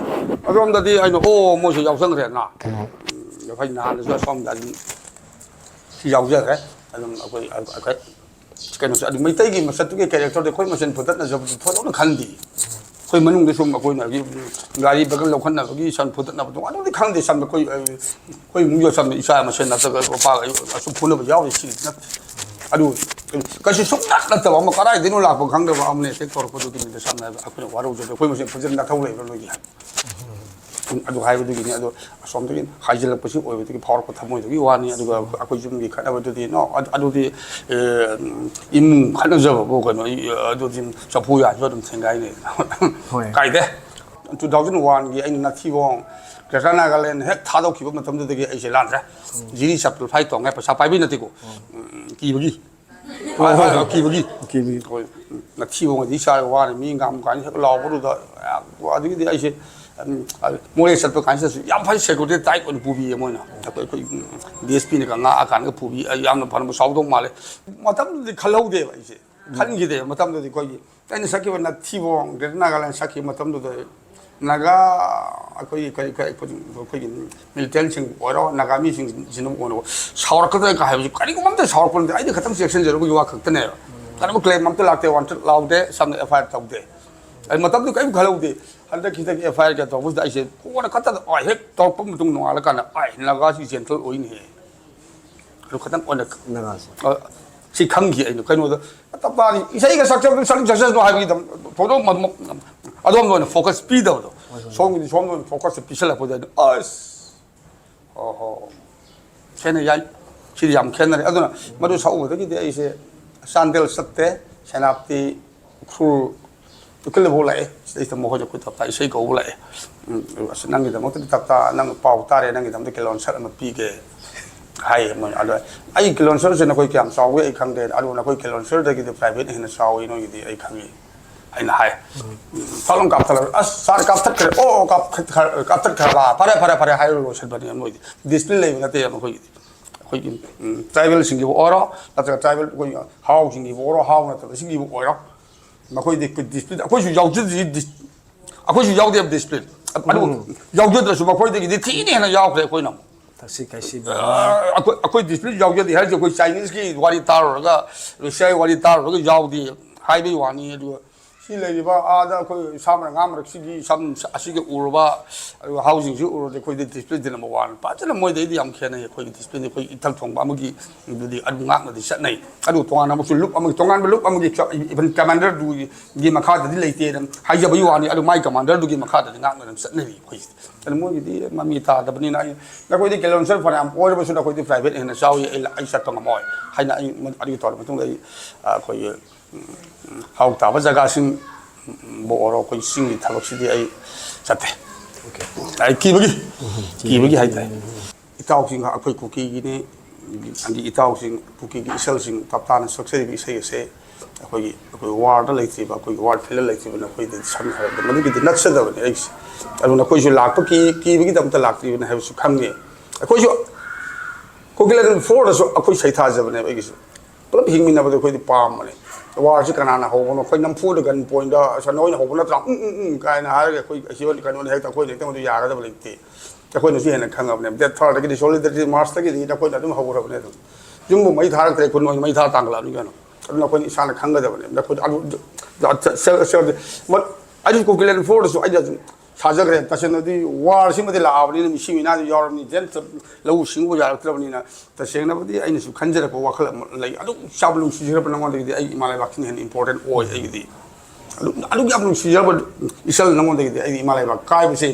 ꯑꯗꯣꯝꯗꯗꯤ ꯑꯩꯅ, ꯑꯣ, ꯃꯣꯏꯁꯨ ꯌꯥꯎꯁꯪꯈ꯭ꯔꯦꯅ꯫ ꯎꯝ, ꯑꯩꯈꯣꯏ ꯅꯍꯥꯟꯗꯁꯨ ꯑꯁꯣꯝꯗ ꯑꯗꯨꯝ ꯌꯥꯎꯖꯈ꯭ꯔꯦ꯫ ꯑꯗꯨꯝ ꯑꯩꯈꯣꯏ ꯑꯩꯈꯣꯏ ꯀꯩꯅꯣꯁꯦ, ꯑꯗꯨ ꯃꯩꯇꯩꯒꯤ ꯃꯁꯛꯇꯨꯒꯤ ꯀꯦꯔꯦꯛꯇꯔꯗꯤ ꯑꯩꯈꯣꯏ ꯃꯁꯦꯟ ꯐꯨꯗꯠꯅꯖꯕꯗꯤ ꯊꯣꯏꯗꯣꯛꯅ ꯈꯟꯗꯦ꯫ ꯑꯩꯈꯣꯏ ꯃꯅꯨꯡꯗ ꯁꯨꯝ ꯑꯩꯈꯣꯏꯅ ꯍꯧꯖꯤꯛ ꯒꯥꯔꯤ ꯕꯒꯜ ꯂꯧꯈꯠꯅꯕꯒꯤ ꯁꯟ ꯐꯨꯗꯠꯅꯕꯗꯣ ꯑꯗꯨꯗꯤ ꯈꯪꯗꯦ꯫ ꯁꯝꯅ ꯑꯩꯈꯣꯏ ꯑꯩꯈꯣꯏ ꯏꯃꯨꯡꯒꯤ ꯁꯝꯅ ꯏꯆꯥ ꯃꯁꯦꯟ ꯅꯠꯇ꯭ꯔꯒ ꯅꯨꯄꯥꯒ ꯑꯁꯨꯝ ꯐꯨꯅꯕ ꯌꯥꯎꯔꯤ ꯁꯤ ꯅꯠꯇꯦ꯫ ꯑꯗꯨ ꯀꯩꯁꯨ ꯁꯨꯡꯅꯠ ꯅꯠꯇꯕ ꯑꯃ ꯀꯗꯥꯏꯗꯩꯅꯣ ꯂꯥꯛꯄ ꯈꯪꯗꯕ ꯑꯃꯅ ꯑꯦꯇꯦꯛ ꯇꯧꯔꯛꯄꯗꯨꯒꯤꯅꯤꯗ꯫ ꯁꯝꯅ ꯍꯥꯏꯔꯕꯗ ꯑꯩꯈꯣꯏꯅ ꯋꯥꯔꯧꯖꯕ, ꯑꯩꯈꯣꯏ ꯃꯁꯦꯟ ꯐꯨꯖꯟ ꯅꯥꯊꯧ ꯂꯩꯕ꯭ꯔꯥ ꯅꯣꯏꯒꯤ ꯍꯥꯏꯕ꯫ ꯑꯗꯨ ꯍꯥꯏꯕꯗꯨꯒꯤꯅꯤ꯫ ꯑꯗꯣ ꯑꯁꯣꯝꯗꯒꯤ ꯍꯥꯏꯖꯤꯜꯂꯛꯄꯁꯤ ꯑꯣꯏꯕꯗꯒꯤ ꯐꯥꯎꯔꯛꯄ ꯊꯃꯣꯏꯗꯨꯒꯤ ꯋꯥꯅꯤ꯫ ꯑꯗꯨꯒ ꯑꯩꯈꯣꯏ ꯌꯨꯝꯒꯤ ꯈꯠꯅꯕꯗꯨꯗꯤ ꯅꯣ, ꯑꯗꯨ- ꯑꯗꯨꯗꯤ ꯑꯦ, ꯏꯃꯨꯡ ꯈꯠꯅꯖꯕꯕꯨ ꯀꯩꯅꯣ, ꯑꯩ, ꯑꯗꯨꯗꯤ ꯆꯐꯨ ꯌꯥꯁꯨ ꯑꯗꯨꯝ ꯊꯦꯡꯒꯥꯏꯅꯩ꯫ ꯍꯣꯏ꯫ ꯀꯥꯏꯗꯦ꯫ Two thousand one ꯒꯤ ꯑꯩꯅ ꯅꯥꯊꯤꯕꯣꯡ Greater Nagaland ꯍꯦꯛ ꯊꯥꯗꯣꯛꯈꯤꯕ ꯃꯇꯝꯗꯨꯗꯒꯤ ꯑꯩꯁꯦ ꯂꯥꯟꯗ꯭ꯔꯦ꯫ ꯖꯤꯔꯤ ꯆꯄꯜ ꯐ꯭ꯂꯥꯏꯠ ꯇꯣꯡꯉꯦ, ꯄꯩꯁꯥ ꯄꯥꯏꯕꯤ ꯅꯠꯇꯦꯀꯣ꯫ ꯎꯝ, ꯀꯤꯕꯒꯤ꯫ ꯍꯣꯏ, ꯍꯣꯏ, ꯍꯣꯏ꯫ ꯀꯤꯕꯒꯤ꯫ ꯀꯤꯕꯒꯤ꯫ ꯍꯣꯏ꯫ ꯅꯥꯊꯤꯕꯣꯡ ꯑꯗꯤ ꯆꯥꯔꯒ ꯋꯥꯅ ꯃꯤ ꯉꯥꯃꯨ ꯀꯥꯏꯅ ꯍꯦꯛ ꯂꯥꯎꯕꯗꯨꯗ, ꯑꯗꯨꯒꯤꯗꯤ ꯑꯩꯁꯦ, ꯎꯝ, ꯃꯣꯔꯦ ꯆꯠꯄ ꯀꯥꯟꯁꯤꯗꯁꯨ ꯌꯥꯝ ꯐꯩ, ꯁꯦꯀ꯭ꯌꯨꯔꯤꯇꯤ ꯇꯥꯏꯠ ꯑꯣꯏꯅ ꯄꯨꯕꯤꯌꯦ ꯃꯣꯏꯅ꯫ ꯑꯩꯈꯣꯏ, ꯑꯩꯈꯣꯏ, ꯎꯝ, ꯗꯤ ꯑꯦꯁ ꯄꯤꯅꯒ ꯉꯥꯛꯑꯀꯥꯟꯗꯒ ꯄꯨꯕꯤ, ꯑꯩ ꯌꯥꯝꯅ ꯐꯔꯝꯕ ꯆꯥꯎꯗꯧ ꯃꯥꯜꯂꯦ꯫ ꯃꯇꯝꯗꯨꯗꯤ ꯈꯜꯍꯧꯗꯦꯕ ꯑꯩꯁꯦ꯫ ꯎꯝ꯫ ꯈꯟꯈꯤꯗꯦꯕ ꯃꯇꯝꯗꯨꯗꯤ꯫ ꯑꯩꯈꯣꯏꯒꯤ ꯑꯩꯅ ꯁꯛꯈꯤꯕ ꯅꯥꯊꯤꯕꯣꯡ, Greater Nagaland ꯁꯛꯈꯤꯕ ꯃꯇꯝꯗꯨꯗ ꯅꯥꯒꯥ, ꯑꯩꯈꯣꯏꯒꯤ ꯀꯔꯤ, ꯀꯔꯤ, ꯑꯩꯈꯣꯏꯒꯤ ꯃꯤꯂꯤꯇꯦꯟꯁꯤꯡ ꯑꯣꯏꯔꯣ, ꯅꯥꯒꯥ ꯃꯤꯁꯤꯡꯁꯤꯅꯕꯨ ꯑꯣꯏꯔꯣ, ꯁꯥꯎꯔꯛꯀꯗ꯭ꯔꯥ ꯀꯥ ꯍꯥꯏꯕꯁꯤ ꯀꯔꯤꯒꯨꯝꯕ ꯑꯝꯇ ꯁꯥꯎꯔꯛꯄ ꯅꯠꯇꯦ꯫ ꯑꯩꯗꯤ ꯈꯤꯇꯪ ꯆꯦꯛꯁꯤꯟꯖꯔꯨꯕꯒꯤ ꯋꯥ ꯈꯛꯇꯅꯦꯕ꯫ ꯀꯔꯤꯒꯨꯝꯕ ꯀ꯭ꯂꯦꯝ ꯑꯝꯇ ꯂꯥꯛꯇꯦ, ꯋꯥꯟꯇꯦꯗ ꯂꯥꯎꯗꯦ, ꯁꯝꯅ ꯑꯦꯐ ꯑꯥꯏ ꯑꯥꯔ ꯇꯧꯗꯦ꯫ ꯑꯩ ꯃꯇꯝꯗꯨ ꯀꯔꯤꯝ ꯈꯜꯍꯧꯗꯦ꯫ ꯍꯟꯗꯛ ꯈꯤꯇꯪ ꯑꯦꯐ ꯑꯥꯏ ꯑꯥꯔ ꯀꯩꯅꯣ ꯇꯧꯕꯁꯤꯗ ꯑꯩꯁꯦ ꯀꯣꯟꯅ ꯈꯛꯇꯗ, ꯑꯥ, ꯍꯦꯛ ꯇꯧꯔꯛꯄ ꯃꯇꯨꯡ ꯅꯣꯡꯉꯥꯜꯂꯀꯥꯟꯗ, ꯑꯥꯏ, ꯅꯥꯒꯥꯁꯤ ꯖꯦꯟꯇꯜ ꯑꯣꯏꯅꯦꯍꯦ꯫ ꯑꯗꯨ ꯈꯇꯪ ꯑꯣꯏꯅ ꯅꯥꯒꯥꯁꯦ꯫ ꯑ, ꯁꯤ ꯈꯪꯈꯤ ꯑꯩꯅ꯫ ꯀꯩꯅꯣꯗ ꯇꯞ ꯇꯥꯗꯤ ꯏꯁꯩꯒ ꯁꯛꯆꯕꯗꯨ ꯁꯛꯅꯤꯡ ꯁꯛꯆꯁꯅꯨ ꯍꯥꯏꯕꯒꯤꯗꯃꯛ ꯊꯣꯏꯗꯣꯛ ꯃ-, ꯃ-, ꯑꯗꯣꯝꯗ ꯑꯣꯏꯅ ꯐꯣꯀꯁ ꯄꯤꯗꯕꯗꯣ꯫ ꯍꯣꯏ, ꯍꯣꯏ꯫ ꯁꯣꯝꯒꯤꯗꯤ ꯁꯣꯝꯗ ꯑꯣꯏꯅ ꯐꯣꯀꯁꯁꯦ ꯄꯤꯁꯜꯂꯛꯄꯗ ꯑꯩꯅ, ꯑꯁ! ꯑꯣꯍꯣ꯫ ꯈꯦꯠꯅ ꯌꯥꯏ꯫ ꯁꯤꯗꯤ ꯌꯥꯝ ꯈꯦꯠꯅꯔꯦ꯫ ꯑꯗꯨꯅ ꯃꯗꯨ ꯁꯛꯎꯕꯗꯒꯤꯗꯤ ꯑꯩꯁꯦ ꯆꯥꯟꯗꯦꯜ ꯆꯠꯇꯦ, ꯁꯦꯅꯥꯄꯇꯤ, ꯎꯈ꯭ꯔꯨꯜ, ꯎꯈ꯭ꯔꯨꯜꯗꯐꯥꯎ ꯂꯥꯛꯑꯦ꯫ ꯁꯤꯗꯩꯁꯤꯗ ꯃꯈꯣꯏꯗ ꯑꯩꯈꯣꯏ ꯇꯞꯇꯥ ꯏꯁꯩ ꯀꯧꯕ ꯂꯥꯛꯑꯦ꯫ ꯎꯝ, ꯑꯁ, "ꯅꯪꯒꯤꯗꯃꯛꯇꯗꯤ ꯇꯞꯇꯥ, ꯅꯪ ꯄꯥꯎ ꯇꯥꯔꯦ, ꯅꯪꯒꯤꯗꯃꯛꯇ ꯀꯦꯂꯣꯟꯁꯔ ꯑꯃ ꯄꯤꯒꯦ" ꯍꯥꯏꯌꯦ ꯃꯣꯏꯅ꯫ ꯑꯗꯣ ꯑꯩ ꯀꯦꯂꯣꯟꯁꯔꯁꯦ ꯅꯈꯣꯏ ꯀꯌꯥꯝ ꯆꯥꯎꯏ ꯑꯩ ꯈꯪꯗꯦ, ꯑꯗꯨꯕꯨ ꯅꯈꯣꯏ ꯀꯦꯂꯣꯟꯁꯔꯗꯒꯤꯗꯤ ꯄ꯭ꯔꯥꯏꯚꯦꯠꯅ ꯍꯦꯟꯅ ꯆꯥꯎꯏ ꯅꯣꯏꯒꯤꯗꯤ ꯑꯩ ꯈꯪꯉꯤ꯫ ꯑꯩꯅ ꯍꯥꯏ꯫ ꯎꯝ꯫ ꯐꯠ ꯂꯥꯎꯅ ꯀꯥꯞꯊꯠꯂꯒ, "ꯑꯁ, ꯁꯥꯔ ꯀꯥꯞꯊꯠꯈ꯭ꯔꯦ꯫ ꯑꯣ, ꯀꯥꯞꯊꯠꯈ꯭ꯔ-, ꯀꯥꯞꯊꯠꯈ꯭ꯔꯕ? ꯐꯔꯦ, ꯐꯔꯦ, ꯐꯔꯦ" ꯍꯥꯏꯔꯒ ꯂꯣꯏꯁꯤꯟꯕꯅꯦ ꯃꯣꯏꯗꯤ꯫ ꯗꯤꯁꯤꯄ꯭ꯂꯤꯟ ꯂꯩꯕ ꯅꯠꯇꯦ ꯃꯈꯣꯏꯒꯤꯗꯤ꯫ ꯑꯩꯈꯣꯏꯒꯤ, ꯎꯝ, ꯇ꯭ꯔꯥꯏꯕꯦꯜꯁꯤꯡꯒꯤꯕꯨ ꯑꯣꯏꯔꯣ, ꯅꯠꯇ꯭ꯔꯒ ꯇ꯭ꯔꯥꯏꯕꯦꯜ ꯑꯩꯈꯣꯏꯒꯤ ꯍꯥꯎꯁꯤꯡꯒꯤꯕꯨ ꯑꯣꯏꯔꯣ, ꯍꯥꯎ ꯅꯠꯇꯕꯁꯤꯡꯒꯤꯕꯨ ꯑꯣꯏꯔꯣ, ꯃꯈꯣꯏꯗꯤ ꯗꯤꯁꯤꯄ꯭ꯂꯤꯟ, ꯑꯩꯈꯣꯏꯁꯨ ꯌꯥꯎꯖꯗ꯭ꯔꯤ, ꯗꯤꯁ-, ꯑꯩꯈꯣꯏꯁꯨ ꯌꯥꯎꯗꯦꯕ ꯗꯤꯁꯤꯄ꯭ꯂꯤꯟ꯫ ꯑꯗꯨ ꯎꯝ꯫ ꯌꯥꯎꯖꯗ꯭ꯔꯁꯨ ꯃꯈꯣꯏꯗꯒꯤꯗꯤ ꯊꯤꯅ ꯍꯦꯟꯅ ꯌꯥꯎꯈ꯭ꯔꯦ ꯑꯩꯈꯣꯏꯅ ꯑꯃꯨꯛ꯫ ꯑꯩꯈꯣꯏ ꯑꯩꯈꯣꯏ ꯗꯤꯁꯄ꯭ꯂꯤꯟ ꯌꯥꯎꯖꯗꯦ ꯍꯥꯏꯔꯤꯁꯦ ꯑꯩꯈꯣꯏ ꯆꯥꯏꯅꯤꯁꯀꯤ ꯋꯥꯔꯤ ꯇꯥꯔꯨꯔꯒ, ꯔꯁꯤꯌꯥꯒꯤ ꯋꯥꯔꯤ ꯇꯥꯔꯨꯔꯒ ꯌꯥꯎꯗꯦ ꯍꯥꯏꯕꯒꯤ ꯋꯥꯅꯤ꯫ ꯑꯗꯨꯒ ꯁꯤ ꯂꯩꯔꯤꯕ ꯑꯥꯗ ꯑꯩꯈꯣꯏ ꯁꯥ ꯃꯔꯛ ꯉꯥ ꯃꯔꯛꯁꯤꯒꯤ ꯁꯝ ꯑꯁꯤꯒ ꯎꯔꯕ, ꯑꯗꯨꯒ ꯍꯥꯎꯁꯤꯡꯁꯤ ꯎꯔꯗꯤ ꯑꯩꯈꯣꯏꯗꯤ ꯗꯤꯁꯄ꯭ꯂꯤꯟꯗꯤ ꯅꯝꯕꯔ ꯋꯥꯟ꯫ ꯐꯖꯅ ꯃꯣꯏꯗꯩꯗꯤ ꯌꯥꯝ ꯈꯦꯠꯅꯩ꯫ ꯑꯩꯈꯣꯏꯒꯤ ꯗꯤꯁꯄ꯭ꯂꯤꯟꯗꯤ ꯑꯩꯈꯣꯏ ꯏꯊꯛ ꯊꯣꯡꯕ ꯑꯃꯒꯤ ꯑꯗꯨꯗꯤ ꯑꯗꯨꯝ ꯉꯥꯛꯅꯗꯤ ꯆꯠꯅꯩ꯫ ꯑꯗꯨ ꯇꯣꯉꯥꯟꯅ ꯑꯃꯁꯨ ꯂꯨꯞ ꯑꯃꯒꯤ, ꯇꯣꯉꯥꯟꯕ ꯂꯨꯞ ꯑꯃꯒꯤ ꯏꯚꯟ ꯀꯃꯥꯟꯗꯔꯗꯨꯒꯤ ꯃꯈꯥꯗꯗꯤ ꯂꯩꯇꯦꯅ ꯍꯥꯏꯖꯕꯒꯤ ꯋꯥꯅꯤ꯫ ꯑꯗꯨ ꯃꯥꯏ ꯀꯃꯥꯟꯗꯔꯗꯨꯒꯤ ꯃꯈꯥꯗꯗꯤ ꯉꯥꯛꯅ ꯑꯗꯨꯝ ꯆꯠꯅꯔꯤ ꯑꯩꯈꯣꯏꯁꯤꯗꯤ꯫ ꯑꯗꯨ ꯃꯣꯏꯒꯤꯗꯤ ꯃꯃꯤ ꯇꯥꯗꯕꯅꯤꯅ ꯑꯩ, ꯅꯈꯣꯏꯗꯤ ꯀꯤꯂꯣꯃꯤꯇꯔ ꯐꯅꯌꯥꯝ ꯑꯣꯏꯔꯕꯁꯨ ꯅꯈꯣꯏꯗꯤ ꯄ꯭ꯔꯥꯏꯚꯦꯠ ꯍꯦꯟꯅ ꯆꯥꯎꯏ, ꯑꯩ ꯑꯩ ꯆꯠꯄ ꯉꯝꯃꯣꯏ ꯍꯥꯏꯅ ꯑꯩ ꯑꯗꯨꯒꯤ ꯇꯧꯔ ꯃꯇꯨꯡꯗ ꯑꯩ ꯑꯩꯈꯣꯏꯒꯤ ꯎꯝ, ꯍꯥꯎ ꯇꯥꯕ ꯖꯒꯥꯁꯤꯡꯕꯨ ꯑꯣꯏꯔꯣ, ꯑꯩꯈꯣꯏ ꯆꯤꯡꯒꯤ ꯊꯕꯛꯁꯤꯗꯤ ꯑꯩ ꯆꯠꯇꯦ꯫ ꯑꯩ ꯀꯤꯕꯒꯤ, ꯀꯤꯕꯒꯤ ꯍꯥꯏꯇꯥꯔꯦ꯫ ꯏꯇꯥꯎꯁꯤꯡ ꯑꯩꯈꯣꯏ ꯀꯨꯀꯤꯒꯤꯅꯤ, ꯑꯗꯒꯤ ꯏꯇꯥꯎꯁꯤꯡ ꯀꯨꯀꯤꯒꯤ ꯏꯁꯦꯜꯁꯤꯡ ꯇꯞ ꯇꯥꯅ ꯁꯛꯆꯔꯤꯕ ꯏꯁꯩ ꯑꯁꯦ ꯑꯩꯈꯣꯏꯒꯤ, ꯑꯩꯈꯣꯏ ꯋꯥꯔꯗ ꯂꯩꯇ꯭ꯔꯤꯕ, ꯑꯩꯈꯣꯏꯒꯤ ꯋꯥꯔ ꯐꯤꯜꯗ ꯂꯩꯇ꯭ꯔꯤꯕ ꯅꯈꯣꯏꯗꯗꯤ ꯁꯝꯅ ꯍꯥꯏꯔꯕꯗ ꯃꯗꯨꯒꯤꯗꯤ ꯅꯠꯆꯗꯕꯅꯤ ꯑꯩꯁꯦ꯫ ꯑꯗꯨ ꯅꯈꯣꯏꯁꯨ ꯂꯥꯛꯄ ꯀꯤ-, ꯀꯤꯕꯒꯤꯗꯃꯛꯇ ꯂꯥꯛꯇ꯭ꯔꯤꯕꯅꯤ ꯍꯥꯏꯕꯁꯨ ꯈꯪꯉꯦ꯫ ꯑꯩꯈꯣꯏꯁꯨ ꯀꯨꯀꯤꯂꯦꯟ ꯐꯣꯔꯗꯁꯨ ꯑꯩꯈꯣꯏ ꯁꯩꯊꯥꯖꯕꯅꯦꯕ ꯑꯩꯒꯤꯁꯨ꯫ ꯄꯨꯂꯞ ꯍꯤꯡꯃꯤꯟꯅꯕꯗꯣ ꯑꯩꯈꯣꯏꯗꯤ ꯄꯥꯝꯕꯅꯦ꯫ ꯋꯥꯔꯁꯤ ꯀꯅꯥꯅ ꯍꯧꯕꯅꯣ? ꯑꯩꯈꯣꯏ ꯅꯝꯐꯨꯗ ꯒꯟ ꯄꯣꯏꯟꯗ "ꯁꯥ ꯅꯣꯏꯅ ꯍꯧꯕ ꯅꯠꯇ꯭ꯔꯥ? ꯎꯝ, ꯎꯝ, ꯎꯝ" ꯀꯥꯏꯅ ꯍꯥꯏꯔꯒ ꯑꯩꯈꯣꯏ ꯑꯁꯤ ꯀꯩꯅꯣꯅ ꯍꯦꯛꯇ ꯑꯩꯈꯣꯏꯅ ꯍꯦꯛꯇ ꯃꯗꯨ ꯌꯥꯒꯗꯕ ꯂꯩꯇꯦ꯫ ꯑꯩꯈꯣꯏꯅꯁꯨ ꯍꯦꯟꯅ ꯈꯪꯉꯕꯅꯦ꯫ ꯗꯦꯠ ꯊꯥꯔꯗꯒꯤꯗꯤ, ꯁꯣꯂꯤꯗꯔꯤꯇꯤ ꯃꯥꯔꯁꯇꯒꯤꯗꯤ ꯑꯩꯈꯣꯏꯅ ꯑꯗꯨꯝ ꯍꯧꯈ꯭ꯔꯕꯅꯦ ꯑꯗꯨꯝ꯫ ꯌꯨꯝꯕꯨ ꯃꯩ ꯊꯥꯔꯛꯇ꯭ꯔꯦ, ꯈꯨꯟ ꯑꯣꯏꯅ ꯃꯩ ꯊꯥ ꯇꯥꯡꯈꯠꯂꯛꯑꯕꯅꯤ ꯀꯩꯅꯣ꯫ ꯑꯗꯨꯅ ꯑꯩꯈꯣꯏꯅ ꯏꯁꯥꯅ ꯈꯪꯒꯗꯕꯅꯦ꯫ ꯑꯩꯈꯣꯏ ꯑꯗꯨ, ꯁꯦꯜ-, ꯁꯦꯜ-, ꯁꯦꯜ-, ꯃꯠ-, ꯑꯩꯁꯨ ꯀꯨꯀꯤꯂꯦꯟ ꯐꯣꯔꯗꯁꯨ ꯑꯩꯅ ꯑꯗꯨꯝ ꯁꯥꯖꯈ꯭ꯔꯦ꯫ ꯇꯁꯦꯡꯅꯗꯤ ꯋꯥꯔꯁꯤꯃꯗꯤ ꯂꯥꯛꯑꯕꯅꯤꯅ ꯃꯤꯁꯤ ꯃꯤꯅꯥꯗꯤ ꯌꯥꯎꯔꯕꯅꯤ, ꯖꯦꯟ ꯂꯧꯎ ꯁꯤꯡꯎꯕ ꯌꯥꯔꯛꯇ꯭ꯔꯕꯅꯤꯅ꯫ ꯇꯁꯦꯡꯅꯕꯨꯗꯤ ꯑꯩꯅꯁꯨ ꯈꯟꯖꯔꯛꯄ ꯋꯥꯈꯜ ꯑꯃ ꯂꯩ꯫ ꯑꯗꯨꯛ ꯆꯥꯎꯕ ꯅꯨꯡꯁꯤꯖꯔꯕ ꯅꯉꯣꯟꯗꯒꯤꯗꯤ ꯑꯩ ꯏꯃꯥ ꯂꯩꯕꯥꯛꯁꯤꯅ ꯍꯦꯟꯅ ꯏꯝꯄꯣꯔꯇꯦꯟ ꯑꯣꯏ ꯑꯩꯒꯤꯗꯤ꯫ ꯑꯗꯨꯛ, ꯑꯗꯨꯛ ꯌꯥꯝ ꯅꯨꯡꯁꯤꯖꯔꯕ ꯏꯆꯜ ꯅꯉꯣꯟꯗꯒꯤꯗꯤ ꯑꯩꯒꯤ ꯏꯃꯥ ꯂꯩꯕꯥꯛ ꯀꯥꯏꯕꯁꯦ,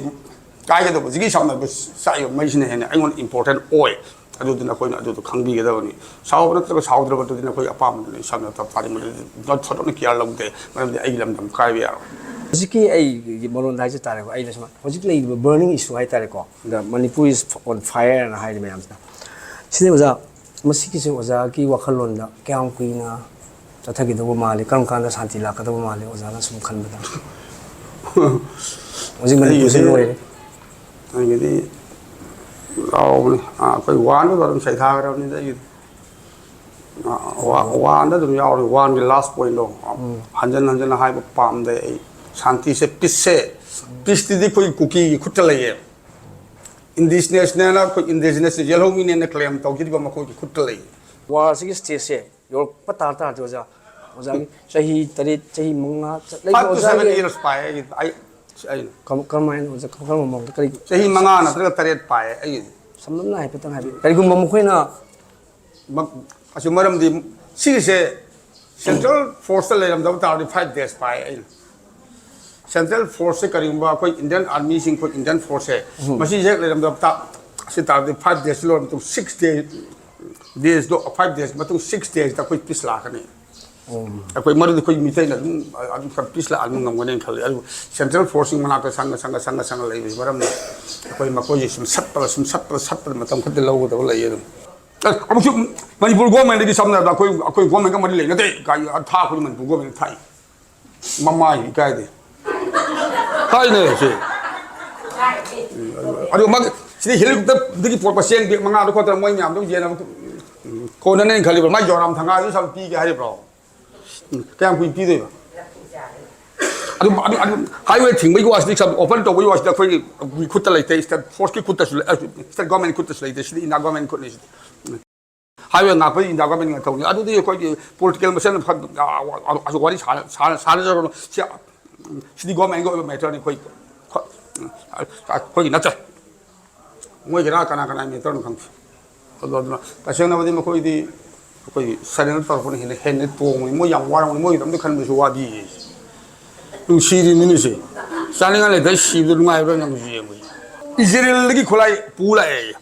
ꯀꯥꯏꯒꯗꯧꯕꯁꯤꯒꯤ ꯁꯝꯅꯕ ꯆꯥꯛꯏꯕ ꯃꯩꯁꯤꯅ ꯍꯦꯟꯅ ꯑꯩꯉꯣꯟꯗ ꯏꯝꯄꯣꯔꯇꯦꯟ ꯑꯣꯏ꯫ ꯑꯗꯨꯗꯨꯅ ꯑꯩꯈꯣꯏꯅ ꯑꯗꯨꯗꯣ ꯈꯪꯕꯤꯒꯗꯕꯅꯤ꯫ ꯁꯥꯎꯕ ꯅꯠꯇ꯭ꯔꯒ ꯁꯥꯎꯗ꯭ꯔꯕ ꯑꯗꯨꯗꯤ ꯅꯈꯣꯏ ꯑꯄꯥꯝꯕꯗꯨꯅꯤ꯫ ꯏꯁꯥꯅ ꯇꯞ ꯇꯥꯔꯤ ꯃꯗꯨꯗꯤ ꯅꯣꯠ ꯊꯣꯠꯅ ꯀꯤꯌꯥꯔ ꯂꯧꯗꯦ, ꯃꯔꯝꯗꯤ ꯑꯩꯒꯤ ꯂꯝꯗꯝ ꯀꯥꯏꯕ ꯌꯥꯔꯣꯏ꯫ ꯍꯧꯖꯤꯛꯀꯤ ꯑꯩꯒꯤ ꯃꯔꯣꯟꯗ ꯍꯥꯏꯖ ꯇꯥꯔꯦꯀꯣ, ꯑꯩꯅ ꯁꯨꯃꯥꯏꯅ ꯍꯧꯖꯤꯛ ꯂꯩꯔꯤꯕ burning issue ꯍꯥꯏ ꯇꯥꯔꯦꯀꯣ, the Manipur is on fire ꯍꯥꯏꯅ ꯍꯥꯏꯔꯤ ꯃꯌꯥꯝꯁꯤꯅ꯫ ꯁꯤꯗ ꯑꯣꯖꯥ, ꯃꯁꯤꯒꯤꯁꯦ ꯑꯣꯖꯥꯒꯤ ꯋꯥꯈꯜꯂꯣꯟꯗ ꯀꯌꯥꯝ ꯀꯨꯏꯅ ꯆꯠꯊꯈꯤꯗꯧꯕ ꯃꯥꯜꯂꯤ? ꯀꯔꯝ ꯀꯥꯟꯗ ꯁꯥꯟꯇꯤ ꯂꯥꯛꯀꯗꯧꯕ ꯃꯥꯜꯂꯤ ꯑꯣꯖꯥꯅ ꯁꯨꯝ ꯈꯟꯕꯗ? ꯍꯧꯖꯤꯛ ꯃꯅꯤꯄꯨꯔꯁꯦ ꯑꯩꯒꯤꯗꯤ, ꯂꯣꯏꯔꯦ꯫ ꯑꯩꯒꯤꯗꯤ ꯂꯥꯎꯕꯅꯤ꯫ ꯑꯥ, ꯑꯩꯈꯣꯏ ꯋꯥꯟꯗꯨꯗ ꯑꯗꯨꯝ ꯁꯩꯊꯥꯈ꯭ꯔꯕꯅꯤꯗ ꯑꯩꯒꯤꯗꯤ꯫ ꯑꯥ, ꯋꯥ-, ꯋꯥꯟꯗ ꯑꯗꯨꯝ ꯌꯥꯎꯔꯦ꯫ ꯋꯥꯟꯒꯤ ꯂꯥꯁ ꯄꯣꯏꯟꯗꯣ ꯍꯟꯖꯟ ꯍꯟꯖꯟꯅ ꯍꯥꯏꯕ ꯄꯥꯝꯗꯦ ꯑꯩ꯫ ꯁꯥꯟꯇꯤꯁꯦ, ꯄꯤꯁꯁꯦ, ꯄꯤꯁꯇꯨꯗꯤ ꯑꯩꯈꯣꯏ ꯀꯨꯀꯤꯒꯤ ꯈꯨꯠꯇ ꯂꯩꯌꯦ꯫ ꯏꯟꯗꯤꯖꯤꯅꯁꯅꯦꯅ, ꯑꯩꯈꯣꯏ ꯏꯟꯗꯤꯖꯤꯅꯁ ꯌꯦꯜꯍꯧꯃꯤꯅꯦꯅ ꯀ꯭ꯂꯦꯝ ꯇꯧꯖꯔꯤꯕ ꯃꯈꯣꯏꯒꯤ ꯈꯨꯠꯇ ꯂꯩ꯫ ꯋꯥꯔꯁꯤꯒꯤ ꯁ꯭ꯇꯦꯖꯁꯦ ꯌꯧꯔꯛꯄ ꯇꯥꯔ ꯇꯥꯔꯗꯤ ꯑꯣꯖꯥ, ꯑꯣꯖꯥꯒꯤ ꯆꯍꯤ ꯇꯔꯦꯠ, ꯆꯍꯤ ꯃꯉꯥ ꯆꯠ- ꯂꯩꯕ Five to seven ꯑꯣꯖꯥꯒꯤ years ꯄꯥꯏ ꯑꯩꯒꯤ꯫ ꯑꯩ ꯑꯩꯅ ꯀꯔꯝ- ꯀꯔꯝꯍꯥꯏꯅ ꯑꯣꯖꯥ, ꯀꯔꯝꯕ ꯃꯑꯣꯡꯗ, ꯀꯔꯤ ꯆꯍꯤ ꯃꯉꯥ ꯅꯠꯇ꯭ꯔꯒ ꯇꯔꯦꯠ ꯄꯥꯏ ꯑꯩꯒꯤꯗꯤ꯫ ꯁꯝꯂꯞꯅ ꯍꯥꯏꯐꯦꯠꯇꯪ ꯍꯥꯏꯕꯤꯌꯨ꯫ ꯀꯔꯤꯒꯨꯝꯕ ꯃꯈꯣꯏꯅ ꯃ- ꯑꯁꯤ ꯃꯔꯝꯗꯤ ꯁꯤꯒꯤꯁꯦ ꯁꯦꯟꯇ꯭ꯔꯦꯜ ꯐꯣꯔꯁꯇ ꯂꯩꯔꯝꯗꯕ ꯇꯥꯔꯗꯤ five days ꯄꯥꯏ ꯑꯩꯅ꯫ ꯁꯦꯟꯇ꯭ꯔꯦꯜ ꯐꯣꯔꯁꯁꯦ ꯀꯔꯤꯒꯨꯝꯕ ꯑꯩꯈꯣꯏ ꯏꯟꯗꯤꯌꯟ ꯑꯥꯔꯃꯤꯁꯤꯡ, ꯑꯩꯈꯣꯏ ꯏꯟꯗꯤꯌꯟ ꯐꯣꯔꯁꯁꯦ ꯃꯁꯤ ꯍꯦꯛ ꯂꯩꯔꯝꯗꯕ ꯇꯥ ꯑꯁꯤ ꯇꯥꯔꯗꯤ five days ꯂꯣꯏꯔ ꯃꯇꯨꯡ six day, days ꯗꯣ, five days ꯃꯇꯨꯡ six days ꯗ ꯑꯩꯈꯣꯏ ꯄꯤꯁ ꯂꯥꯛꯀꯅꯤ꯫ ꯑꯩꯈꯣꯏ ꯃꯔꯨꯗꯤ ꯑꯩꯈꯣꯏ ꯃꯤꯇꯩꯅ ꯑꯗꯨꯝ ꯑꯗꯨꯝ ꯈꯔ ꯄꯤꯁ ꯂꯥꯛꯍꯟꯕ ꯉꯝꯒꯅꯦꯅ ꯈꯜꯂꯤ꯫ ꯑꯗꯨꯕꯨ ꯁꯦꯟꯇ꯭ꯔꯦꯜ ꯐꯣꯔꯁꯁꯤꯡ ꯃꯅꯥꯛꯇ ꯁꯪꯉ ꯁꯪꯉ ꯁꯪꯉ ꯁꯪꯉ ꯂꯩꯕꯁꯤ ꯃꯔꯝꯅ ꯑꯩꯈꯣꯏ ꯃꯈꯣꯏꯁꯦ ꯁꯨꯝ ꯁꯠꯄꯗ ꯁꯨꯝ ꯁꯠꯄꯗ ꯁꯠꯄꯗ ꯃꯇꯝ ꯈꯔꯗꯤ ꯂꯧꯒꯗꯕ ꯂꯩ꯫ ꯑꯗꯨꯝ ꯑꯁ, ꯑꯃꯨꯛꯁꯨ ꯃꯅꯤꯄꯨꯔ ꯒꯣꯔꯃꯦꯟꯗꯒꯤ ꯁꯝꯅ ꯍꯥꯏꯔꯕꯗ ꯑꯩꯈꯣꯏ ꯑꯩꯈꯣꯏ ꯒꯣꯔꯃꯦꯟꯒ ꯃꯔꯤ ꯂꯩꯅꯗꯦ꯫ ꯀꯥꯏ ꯊꯥ ꯈꯨꯗꯤꯡ ꯃꯅꯤꯄꯨꯔ ꯒꯣꯔꯃꯦꯟ ꯊꯥꯏ꯫ ꯃꯃꯥꯏ ꯏꯀꯥꯏꯗꯦ꯫ ꯊꯥꯏꯅꯦ ꯁꯤ꯫ ꯑꯗꯨ ꯃꯥꯒꯤ ꯁꯤꯗꯤ ꯍꯦꯂꯤꯀꯣꯞꯇꯔꯗꯒꯤ ꯄꯣꯔꯛꯄ ꯆꯦꯡ ꯕꯦꯒ ꯃꯉꯥꯗꯣ ꯈꯣꯠꯇꯅ ꯃꯣꯏ ꯃꯌꯥꯝꯗꯣ ꯌꯦꯟꯅꯕ ꯀꯣꯟꯅꯅꯦꯅ ꯈꯜꯂꯤꯕ꯭ꯔꯣ? ꯃꯥꯏ ꯖꯣꯔꯥꯝ ꯊꯪꯒꯥꯗꯨ ꯁꯝ ꯄꯤꯒꯦ ꯍꯥꯏꯔꯤꯕ꯭ꯔꯣ? ꯎꯝ, ꯀꯌꯥꯝ ꯀꯨꯏꯅ ꯄꯤꯗꯣꯏꯕ? ꯑꯗꯨ ꯑꯗꯨ ꯑꯗꯨ ꯍꯥꯏꯋꯦ ꯊꯤꯡꯕꯒꯤ ꯋꯥꯁꯤꯗꯤ, ꯁꯝ ꯑꯣꯄꯟ ꯇꯧꯕꯒꯤ ꯋꯥꯁꯤꯗꯤ ꯑꯩꯈꯣꯏꯒꯤ ꯈꯨꯠꯇ ꯂꯩꯇꯦ, ꯁ꯭ꯇꯦꯠ ꯐꯣꯔꯁꯀꯤ ꯈꯨꯠꯇꯁꯨ ꯂꯩ, ꯁ꯭ꯇꯦꯠ ꯒꯣꯔꯃꯦꯟ ꯈꯨꯠꯇꯁꯨ ꯂꯩꯇꯦ, ꯁꯤꯗꯤ ꯏꯟꯗꯤꯌꯥ ꯒꯣꯔꯃꯦꯟ ꯈꯨꯠꯅꯤ ꯁꯤꯗꯤ꯫ ꯍꯥꯏꯋꯦ ꯉꯥꯛꯄꯗꯤ ꯏꯟꯗꯤꯌꯥ ꯒꯣꯔꯃꯦꯟꯒꯤ ꯃꯊꯧꯅꯤ꯫ ꯑꯗꯨꯗꯤ ꯑꯩꯈꯣꯏꯒꯤ ꯄꯣꯂꯤꯇꯤꯀꯦꯜ ꯃꯁꯦꯜ ꯋꯥꯔꯤ ꯁꯥꯟꯅ- ꯁꯥꯟꯅ- ꯁꯥꯟꯅꯖꯔꯨꯅꯨ꯫ ꯁꯤ ꯁꯤꯗꯤ ꯒꯣꯔꯃꯦꯟꯒꯤ ꯑꯣꯏꯕ ꯃꯦꯇꯔꯅꯤ, ꯑꯩꯈꯣꯏ ꯑꯩꯈꯣꯏꯒꯤ ꯅꯠꯇꯦ꯫ ꯃꯣꯏꯒꯤꯔꯥ ꯀꯅꯥ ꯀꯅꯥ ꯃꯦꯇꯔꯅꯣ ꯈꯪꯗꯦ꯫ ꯑꯗꯣ ꯑꯗꯨꯅ ꯇꯁꯦꯡꯅꯕꯨꯗꯤ ꯃꯈꯣꯏꯗꯤ ꯑꯩꯈꯣꯏꯒꯤ ꯁꯔꯦꯟꯗꯔ ꯇꯧꯔꯛꯄꯅ ꯍꯦꯟꯅ ꯍꯦꯟꯅ ꯇꯣꯡꯕꯅꯤ꯫ ꯃꯣꯏ ꯌꯥꯝ ꯋꯥꯔꯝꯒꯅꯤ, ꯃꯣꯏꯒꯤꯗꯃꯛꯇ ꯈꯟꯕꯁꯨ ꯋꯥꯕꯤ꯫ ꯅꯨꯡꯁꯤꯔꯤꯅꯤꯅꯦ ꯁꯤ꯫ ꯆꯥꯅꯤꯡꯉꯥꯏ ꯂꯩꯇ ꯁꯤꯕꯗ ꯅꯨꯡꯉꯥꯏꯕ꯭ꯔꯥ ꯅꯪꯁꯨ ꯌꯦꯡꯉꯨ꯫ ꯏꯖꯔꯦꯜꯗꯒꯤ ꯈꯨꯠꯂꯥꯏ ꯄꯨ ꯂꯥꯛꯑꯦ꯫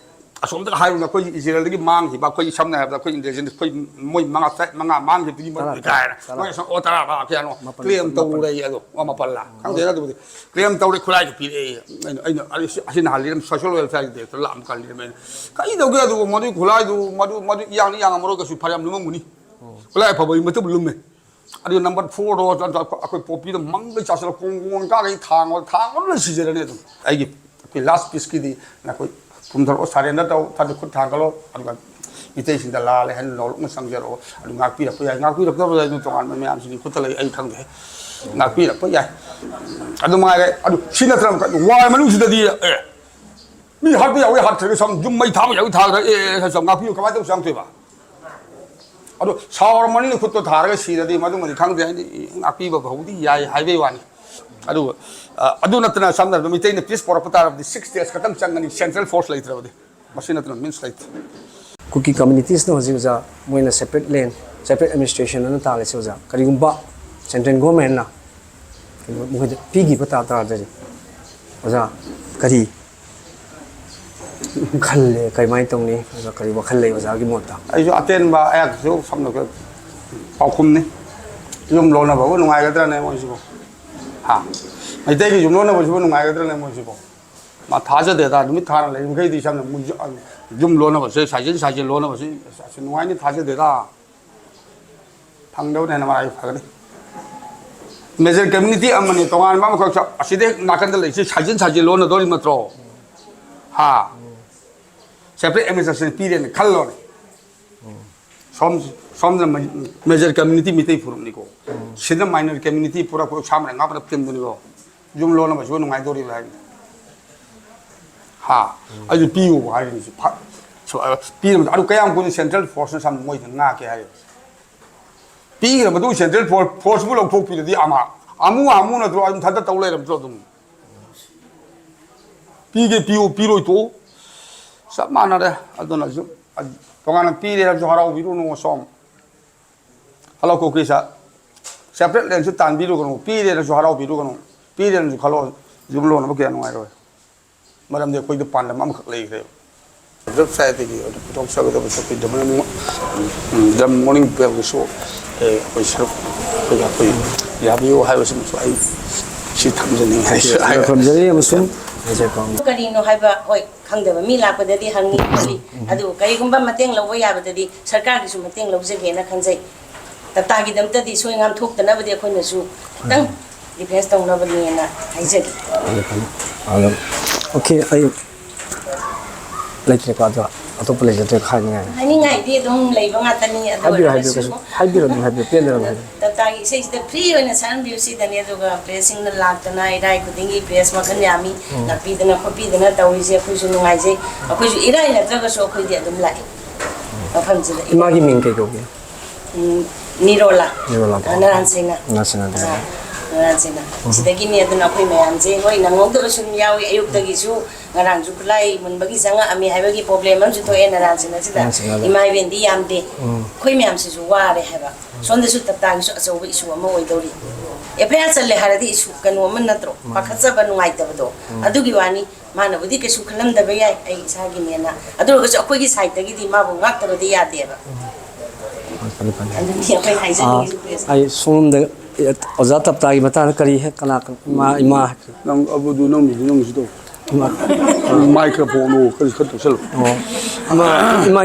ꯑꯁꯣꯝꯗ ꯍꯥꯏꯔꯨꯅ ꯑꯩꯈꯣꯏ ꯏꯖꯔꯦꯜꯗꯒꯤ ꯃꯥꯡꯈꯤꯕ, ꯑꯩꯈꯣꯏ ꯁꯝꯅ ꯍꯥꯏꯔꯕꯗ ꯑꯩꯈꯣꯏ ꯏꯟꯗꯤꯌꯟ, ꯑꯩꯈꯣꯏ ꯃꯣꯏ ꯃꯉꯥ ꯇꯔꯦꯠ ꯃꯉꯥ ꯃꯥꯡꯈꯤꯕꯗꯒꯤ ꯃꯣꯏ ꯇꯔꯥ, ꯀꯥꯏꯅ ꯇꯔꯥ꯫ ꯃꯣꯏ ꯑꯁꯣꯝ ꯑꯣ ꯇꯔꯥ ꯀꯌꯥꯅꯣ ꯃꯥꯄꯜ, ꯀ꯭ꯂꯦꯝ ꯃꯥꯄꯜ꯫ ꯇꯧꯔꯦ꯫ ꯑꯗꯣ ꯑꯣ ꯃꯥꯄꯜꯂ ꯈꯪꯗꯦ꯫ ꯑꯗꯨꯕꯨꯗꯤ ꯀ꯭ꯂꯦꯝ ꯇꯧꯔꯦ, ꯈꯨꯠꯂꯥꯏꯗꯨ ꯄꯤꯔꯛꯑꯦ꯫ ꯑꯩꯅ ꯑꯩꯅ ꯑꯩ ꯁꯤ- ꯑꯁꯤ ꯅꯍꯥꯟ ꯂꯤꯔꯝ ꯁꯣꯁꯤꯌꯦꯜ ꯋꯦꯜꯐꯤꯌꯔꯒꯤ ꯗꯥꯏꯔꯦꯛꯇꯔ ꯂꯥꯛꯑꯝ ꯀꯥꯟ ꯂꯤꯔꯝꯃꯦ꯫ ꯑꯩꯅ ꯀꯔꯤ ꯇꯧꯒꯦ ꯑꯗꯨꯕꯨ ꯃꯗꯨꯒꯤ ꯈꯨꯠꯂꯥꯏꯗꯨ ꯃꯗꯨ ꯃꯗꯨ ꯏꯌꯥꯡꯗꯤ ꯌꯥꯡꯉꯝꯃꯔꯣꯏ ꯀꯩꯁꯨ, ꯐꯅꯌꯥꯝ ꯂꯨꯝꯃꯝꯒꯅꯤ꯫ ꯈꯨꯠꯂꯥꯏ ꯑꯐꯕꯒꯤ ꯃꯇꯨꯡ ꯂꯨꯝꯃꯦ꯫ ꯑꯗꯨ ꯅꯝꯕꯔ ꯐꯣꯔꯗꯣ ꯑꯩꯈꯣꯏ ꯄꯣꯄꯤꯗꯣ ꯃꯪꯒꯩ ꯆꯥꯁꯤꯜꯂ ꯀꯣꯡ ꯀꯣꯡ ꯀꯥꯈꯩ ꯊꯥꯡꯕ ꯊꯥꯡꯕꯅ ꯁꯤꯖꯔꯅꯤ ꯑꯗꯨꯝ꯫ ꯑꯩꯒꯤ ꯑꯩꯈꯣꯏ ꯂꯥꯁ ꯄꯤꯁꯀꯤꯗꯤ ꯅꯈꯣꯏ ꯄꯨꯝꯊꯔꯛꯑꯣ, ꯁꯔꯦꯟꯗꯔ ꯇꯧ, ꯊꯥꯗ ꯈꯨꯠ ꯊꯥꯡꯒꯠꯂꯣ, ꯑꯗꯨꯒ ꯃꯤꯇꯩꯁꯤꯡꯗ ꯂꯥꯜꯂꯦ ꯍꯥꯏꯅ ꯅꯧꯔꯛꯅ ꯆꯪꯖꯔꯛꯑꯣ꯫ ꯑꯗꯨ ꯉꯥꯛꯄꯤꯔꯛꯄ ꯌꯥꯏ, ꯉꯥꯛꯄꯤꯔꯛꯇꯕ ꯌꯥꯏ, ꯑꯗꯨ ꯇꯣꯉꯥꯟꯕ ꯃꯌꯥꯝꯁꯤꯒꯤ ꯈꯨꯠꯇ ꯂꯩ, ꯑꯩ ꯈꯪꯗꯦ꯫ ꯉꯥꯛꯄꯤꯔꯛꯄ ꯌꯥꯏ꯫ ꯑꯗꯨ ꯃꯉꯥꯏꯔꯦ꯫ ꯑꯗꯨ ꯁꯤ ꯅꯠꯇ꯭ꯔ ꯋꯥꯔ ꯃꯅꯨꯡꯁꯤꯗꯗꯤ ꯑꯦ ꯃꯤ ꯍꯥꯠꯄ ꯌꯥꯎꯏ, ꯍꯥꯠꯈ꯭ꯔꯒ ꯁꯨꯝ ꯌꯨꯝ ꯃꯩ ꯊꯥꯕ ꯌꯥꯎꯏ, ꯊꯥꯈ꯭ꯔꯒ ꯑꯦ, ꯑꯦ, ꯁꯨꯝ ꯉꯥꯛꯄꯤꯌꯨ, ꯀꯃꯥꯏꯅ ꯇꯧꯁꯨ ꯌꯥꯝ ꯊꯣꯏꯕ꯫ ꯑꯗꯣ ꯁꯥꯎꯔ ꯃꯅꯤꯅ ꯈꯨꯠꯇꯣ ꯊꯥꯔꯒ ꯁꯤꯔꯗꯤ ꯃꯗꯨꯃꯗꯤ ꯈꯪꯗꯦ, ꯍꯥꯏꯗꯤ ꯉꯥꯛꯄꯤꯕ ꯐꯥꯎꯗꯤ ꯌꯥꯏ ꯍꯥꯏꯕꯩ ꯋꯥꯅꯤ꯫ ꯑꯗꯨꯒ ꯑ, ꯑꯗꯨ ꯅꯠꯇꯅ ꯁꯝꯅ ꯍꯥꯏꯔꯕꯗ ꯃꯩꯇꯩꯅ ꯄꯤꯁ ꯄꯣꯔꯛꯄ ꯇꯥꯔꯕꯗꯤ ꯁꯤꯛꯁ ꯗꯦꯖ ꯈꯛꯇꯪ ꯆꯪꯒꯅꯤ, ꯁꯦꯟꯇ꯭ꯔꯦꯜ ꯐꯣꯔꯁ ꯂꯩꯇ꯭ꯔꯕꯗꯤ꯫ ꯃꯁꯤ ꯅꯠꯇꯅ ꯃꯤꯟꯁ ꯂꯩꯇꯦ꯫ ꯀꯨꯀꯤ ꯀꯝꯃ꯭ꯌꯨꯅꯤꯇꯤꯁꯅ ꯍꯧꯖꯤꯛ ꯑꯣꯖꯥ ꯃꯣꯏꯅ ꯁꯦꯄꯔꯦꯠ ꯂꯦꯟ, ꯁꯦꯄꯔꯦꯠ ꯑꯦꯗꯃꯤꯅꯤꯁꯇ꯭ꯔꯦꯁꯟ ꯑꯅ ꯇꯥꯜꯂꯤꯁꯦ ꯑꯣꯖꯥ, ꯀꯔꯤꯒꯨꯝꯕ ꯁꯦꯟꯇ꯭ꯔꯦꯜ ꯒꯣꯔꯃꯦꯟꯅ ꯀꯩꯅꯣ ꯃꯈꯣꯏꯗ ꯄꯤꯈꯤꯕ ꯇꯥ ꯇꯥꯔꯗꯤ ꯑꯣꯖꯥ ꯀꯔꯤ ꯈꯜꯂꯦ, ꯀꯔꯤꯃꯥꯏꯅ ꯇꯧꯅꯤ ꯑꯣꯖꯥ, ꯀꯔꯤ ꯋꯥꯈꯜ ꯂꯩ ꯑꯣꯖꯥꯒꯤ ꯃꯣꯠꯇ? ꯑꯩꯁꯨ ꯑꯇꯦꯟꯕ ꯑꯩꯍꯥꯛꯁꯨ ꯁꯝꯅ ꯄꯥꯎꯈꯨꯝꯅꯤ꯫ ꯌꯨꯝ ꯂꯣꯟꯅꯕꯕꯨ ꯅꯨꯡꯉꯥꯏꯒꯗ꯭ꯔꯅꯦ ꯃꯣꯏꯁꯤꯕꯨ? ꯍꯥ? ꯃꯩꯇꯩꯒꯤ ꯌꯨꯝ ꯂꯣꯟꯅꯕꯁꯤꯕꯨ ꯅꯨꯡꯉꯥꯏꯒꯗ꯭ꯔꯅꯦ ꯃꯣꯏꯁꯤꯕꯨ? ꯃꯥ ꯊꯥꯖꯗꯦꯗ, ꯅꯨꯃꯤꯠ ꯊꯥꯅ ꯂꯩꯔꯤꯃꯈꯩꯗꯤ ꯁꯝꯅ ꯃꯨ-, ꯌꯨꯝ ꯂꯣꯟꯅꯕꯁꯦ, ꯁꯥꯏꯖꯤꯟ ꯁꯥꯏꯖꯤꯟ ꯂꯣꯟꯅꯕꯁꯤ ꯑꯁ ꯅꯨꯡꯉꯥꯏꯅꯤ ꯊꯥꯖꯗꯦꯗ꯫ ꯐꯪꯗꯕꯅ ꯍꯦꯟꯅ ꯃꯔꯥꯏ ꯐꯒꯅꯤ꯫ ꯃꯦꯖꯔ ꯀꯝꯃ꯭ꯌꯨꯅꯤꯇꯤ ꯑꯃꯅꯤ, ꯇꯣꯉꯥꯟꯕ ꯑꯃꯈꯛ ꯆ-, ꯑꯁꯤꯗ ꯍꯦꯛ ꯅꯥꯀꯟꯗ ꯂꯩꯁꯤ ꯁꯥꯏꯖꯤꯟ ꯁꯥꯏꯖꯤꯟ ꯂꯣꯟꯅꯗꯧꯔꯤ ꯅꯠꯇ꯭ꯔꯣ? ꯍꯥ? ꯁꯦꯄꯔꯦꯠ ꯑꯦꯗꯃꯤꯅꯤꯁꯇ꯭ꯔꯦꯁꯟ ꯄꯤꯔꯦꯅ ꯈꯜꯂꯣꯅꯦ꯫ ꯁꯣꯝ, ꯁꯣꯝꯗꯅ ꯃꯦ-, ꯃꯦꯖꯔ ꯀꯝꯃ꯭ꯌꯨꯅꯤꯇꯤ ꯃꯤꯇꯩ ꯐꯨꯔꯨꯞꯅꯤꯀꯣ꯫ ꯁꯤꯗ ꯃꯥꯏꯅꯔ ꯀꯝꯃ꯭ꯌꯨꯅꯤꯇꯤ ꯄꯨꯔꯛꯄ ꯁꯥꯝꯅ ꯉꯥꯛꯄꯅ ꯇꯤꯝꯗꯨꯅꯤꯀꯣ꯫ ꯌꯨꯝ ꯂꯣꯟꯅꯕꯁꯤꯕꯨ ꯅꯨꯡꯉꯥꯏꯗꯧꯔꯤꯕ꯭ꯔꯥ ꯍꯥꯏꯕꯅꯤ꯫ ꯍꯥ? ꯑꯩꯁꯨ ꯄꯤꯌꯨ ꯍꯥꯏꯔꯤꯅꯤ꯫ ꯁꯤ ꯐ-, ꯁ-, ꯑ, ꯄꯤꯔꯝꯕꯗ ꯑꯗꯨ ꯀꯌꯥꯝ ꯀꯨꯏꯅ ꯁꯦꯟꯇ꯭ꯔꯦꯜ ꯐꯣꯔꯁꯅ ꯁꯝ ꯃꯣꯏꯗ ꯉꯥꯛꯀꯦ ꯍꯥꯏꯔꯤꯕ? ꯄꯤꯈ꯭ꯔ ꯃꯇꯨꯡ ꯁꯦꯟꯇ꯭ꯔꯦꯜ ꯐꯣꯔ-, ꯐꯣꯔꯁꯄꯨ ꯂꯧꯊꯣꯛꯄꯤꯔꯗꯤ ꯑꯃ, ꯑꯃꯨ ꯍꯥꯃꯨ ꯅꯠꯇ꯭ꯔꯣ? ꯑꯗꯨꯝ ꯊꯥꯗ ꯇꯧ ꯂꯩꯔꯝꯗ꯭ꯔꯣ ꯑꯗꯨꯝ? ꯄꯤꯒꯦ ꯄꯤꯌꯨ, ꯄꯤꯔꯣꯏ ꯇꯣꯛꯎ꯫ ꯆꯞ ꯃꯥꯟꯅꯔꯦ꯫ ꯑꯗꯨꯅꯁꯨ ꯇꯣꯉꯥꯟꯅ ꯄꯤꯔꯦ ꯍꯥꯏꯔꯁꯨ ꯍꯔꯥꯎꯕꯤꯔꯨꯅꯨ ꯁꯣꯝ꯫ ꯍꯜꯂꯣ ꯀꯣꯀ꯭ꯔꯤꯁꯥ꯫ ꯁꯦꯄꯔꯦꯠ ꯂꯦꯟꯁꯨ ꯇꯥꯟꯕꯤꯔꯨꯒꯅꯨ꯫ ꯄꯤꯔꯦꯅꯁꯨ ꯍꯔꯥꯎꯕꯤꯔꯨꯒꯅꯨ꯫ ꯄꯤꯔꯦꯅꯁꯨ ꯈꯜꯂꯣ꯫ ꯌꯨꯝ ꯂꯣꯟꯅꯕ ꯀꯌꯥ ꯅꯨꯡꯉꯥꯏꯔꯣꯏ꯫ ꯃꯔꯝꯗꯤ ꯑꯩꯈꯣꯏꯗ ꯄꯥꯟꯗꯝ ꯑꯃꯈꯛ ꯂꯩꯈ꯭ꯔꯦꯕ꯫ ꯁꯣꯁꯥꯏꯇꯤꯒꯤ ꯑꯣꯏꯅ ꯄꯨꯊꯣꯛꯆꯒꯗꯕꯁꯨ ꯑꯩꯈꯣꯏ ꯗ꯭ꯔꯝ ꯃꯣꯔꯅꯤꯡ, ꯎꯝ, ꯗ꯭ꯔꯝ ꯃꯣꯔꯅꯤꯡ ꯕꯦꯜꯒꯤꯁꯨ, ꯑꯦ, ꯑꯩꯈꯣꯏ ꯁꯔꯨꯛ ꯑꯩꯈꯣꯏ, ꯑꯩꯈꯣꯏ ꯌꯥꯕꯤꯌꯨ ꯍꯥꯏꯕꯁꯤꯃꯁꯨ ꯑꯩ ꯁꯤ ꯊꯝꯖꯅꯤꯡꯉꯤ꯫ ꯊꯝꯖꯔꯤ ꯑꯃꯁꯨꯡ ꯀꯔꯤꯅꯣ ꯍꯥꯏꯕ, ꯍꯣꯏ, ꯈꯪꯗꯕ ꯃꯤ ꯂꯥꯛꯄꯗꯗꯤ ꯍꯪꯉꯤ ꯈꯣꯠꯂꯤ꯫ ꯑꯗꯨ ꯀꯔꯤꯒꯨꯝꯕ ꯃꯇꯦꯡ ꯂꯧꯕ ꯌꯥꯕꯗꯗꯤ ꯁꯔꯀꯥꯔꯒꯤꯁꯨ ꯃꯇꯦꯡ ꯂꯧꯖꯒꯦꯅ ꯈꯟꯖꯩ꯫ ꯇꯇꯥꯒꯤꯗꯃꯛꯇꯗꯤ ꯁꯣꯏ ꯉꯥꯝ ꯊꯣꯛꯇꯅꯕꯗꯤ ꯑꯩꯈꯣꯏꯅꯁꯨ ꯈꯤꯇꯪ ꯗꯤꯐꯦꯟꯁ ꯇꯧꯅꯕꯅꯦꯅ ꯍꯥꯏꯖꯒꯦ꯫ ꯐꯔꯦ, ꯐꯔꯦ꯫ ꯑꯗꯣ, ꯑꯣꯀꯦ, ꯑꯩ ꯂꯩꯇ꯭ꯔꯦꯀꯣ ꯑꯗꯣ꯫ ꯑꯇꯣꯞꯄ ꯂꯩꯖꯗ꯭ꯔꯦ ꯍꯥꯏꯅꯤꯡꯉꯥꯏ꯫ ꯍꯥꯏꯅꯤꯡꯉꯥꯏꯗꯤ ꯑꯗꯨꯝ ꯂꯩꯕ ꯉꯥꯛꯇꯅꯤ꯫ ꯑꯗꯨ ꯍꯥꯏꯕꯤꯔꯣ, ꯍꯥꯏꯕꯤꯔꯣ, ꯑꯣꯏꯔꯒꯁꯨ ꯀꯩꯁꯨ ꯍꯥꯏꯕꯤꯔꯣ, ꯑꯗꯨꯝ ꯍꯥꯏꯕꯤꯔꯣ, ꯄꯦꯟꯗꯅꯕ ꯍꯥꯏꯕꯤꯔꯣ꯫ ꯇꯞꯇꯥꯒꯤ ꯏꯁꯩꯁꯤꯗ ꯐ꯭ꯔꯤ ꯑꯣꯏꯅ ꯁꯛꯍꯟꯕꯤꯌꯨ ꯁꯤꯗꯅꯤ꯫ ꯑꯗꯨꯒ ꯄ꯭ꯔꯦꯁꯁꯤꯡꯅ ꯂꯥꯛꯇꯅ, ꯏꯔꯥꯏ ꯈꯨꯗꯤꯡꯒꯤ ꯄ꯭ꯔꯦꯁ ꯃꯈꯜ ꯌꯥꯝꯃꯤ ꯂꯥꯛꯄꯤꯗꯅ ꯈꯣꯠꯄꯤꯗꯅ ꯇꯧꯔꯤꯁꯦ, ꯑꯩꯈꯣꯏꯁꯨ ꯅꯨꯡꯉꯥꯏꯖꯩ꯫ ꯑꯩꯈꯣꯏꯁꯨ ꯏꯔꯥꯏ ꯅꯠꯇ꯭ꯔꯒꯁꯨ ꯑꯩꯈꯣꯏꯗꯤ ꯑꯗꯨꯝ ꯂꯥꯛꯏ ꯃꯐꯝꯁꯤꯗ꯫ ꯏꯃꯥꯒꯤ ꯃꯤꯡ ꯀꯩ ꯀꯧꯒꯦ? ꯎꯝ, ꯅꯤꯔꯣꯂꯥ꯫ ꯅꯤꯔꯣꯂꯥ꯫ ꯑ, ꯅꯔꯥꯟ ꯁꯦꯡꯅ꯫ ꯅꯔꯥꯟ ꯁꯦꯡꯅ꯫ ꯑ, ꯅꯔꯥꯟ ꯁꯦꯡꯅ꯫ ꯁꯤꯗꯒꯤꯅꯤ꯫ ꯑꯗꯨꯅ ꯑꯩꯈꯣꯏ ꯃꯌꯥꯝꯁꯦ, ꯍꯣꯏ, ꯅꯪꯍꯧꯗꯕꯁꯨ ꯑꯗꯨꯝ ꯌꯥꯎꯏ꯫ ꯑꯌꯨꯛꯇꯒꯤꯁꯨ ꯉꯔꯥꯡꯁꯨ ꯈꯨꯠꯂꯥꯏ ꯃꯨꯟꯕꯒꯤ ꯆꯪꯉꯛꯑꯝꯃꯤ ꯍꯥꯏꯕꯒꯤ ꯄ꯭ꯔꯣꯕ꯭ꯂꯦꯝ ꯑꯃꯁꯨ ꯊꯣꯛꯑꯦ ꯅꯔꯥꯟ ꯁꯦꯡꯅꯁꯤꯗ꯫ ꯅꯔꯥꯟ ꯁꯦꯡꯅꯗ꯫ ꯏꯃꯥ ꯏꯕꯦꯟꯗꯤ ꯌꯥꯝꯗꯦ꯫ ꯎꯝ꯫ ꯑꯩꯈꯣꯏ ꯃꯌꯥꯝꯁꯤꯁꯨ ꯋꯥꯔꯦ ꯍꯥꯏꯕ꯫ ꯁꯣꯝꯗꯁꯨ ꯇꯞꯇꯥꯒꯤꯁꯨ ꯑꯆꯧꯕ ꯏꯁꯨ ꯑꯃ ꯑꯣꯏꯗꯧꯔꯤ꯫ ꯑꯦꯐ ꯑꯥꯏ ꯑꯥꯔ ꯆꯜꯂꯦ ꯍꯥꯏꯔꯗꯤ ꯏꯁꯨ ꯀꯩꯅꯣ ꯑꯃ ꯅꯠꯇ꯭ꯔꯣ? ꯄꯥꯈꯠꯆꯕ, ꯅꯨꯡꯉꯥꯏꯇꯕꯗꯣ꯫ ꯑꯗꯨꯒꯤ ꯋꯥꯅꯤ꯫ ꯃꯥꯅꯕꯨꯗꯤ ꯀꯩꯁꯨ ꯈꯜꯂꯝꯗꯕ ꯌꯥꯏ ꯑꯩ ꯏꯁꯥꯒꯤꯅꯦꯅ꯫ ꯑꯗꯨ ꯑꯣꯏꯔꯒꯁꯨ ꯑꯩꯈꯣꯏꯒꯤ ꯁꯥꯏꯠꯇꯒꯤ ꯃꯥꯕꯨ ꯉꯥꯛꯇꯕꯗꯤ ꯌꯥꯗꯦꯕ꯫ ꯐꯅꯤ, ꯐꯅꯤ꯫ ꯑꯗꯨꯅꯤ ꯑꯩꯈꯣꯏ ꯍꯥꯏꯖꯅꯤꯡꯉꯤꯁꯦ, ꯄ꯭ꯔꯦꯁ꯫ ꯑꯩ ꯁꯣꯝꯗ ꯑꯣꯖꯥ ꯇꯞꯇꯥꯒꯤ ꯃꯇꯥꯡꯗ ꯀꯔꯤ ꯍꯦꯛ ꯀꯅꯥ ꯀꯅꯥ ꯏꯃꯥ ꯍꯥꯏ-꯫ ꯅꯪ ꯑꯕꯨꯗꯨ ꯅꯪꯒꯤꯗꯨ ꯅꯪꯒꯤꯁꯨ ꯇꯧ꯫ ꯃꯥꯏꯀ꯭ꯔꯣꯐꯣꯟꯗꯣ ꯈꯔ ꯈꯔ ꯇꯧꯁꯜꯂꯣ꯫ ꯑꯣ꯫ ꯏꯃꯥ, ꯏꯃꯥ꯫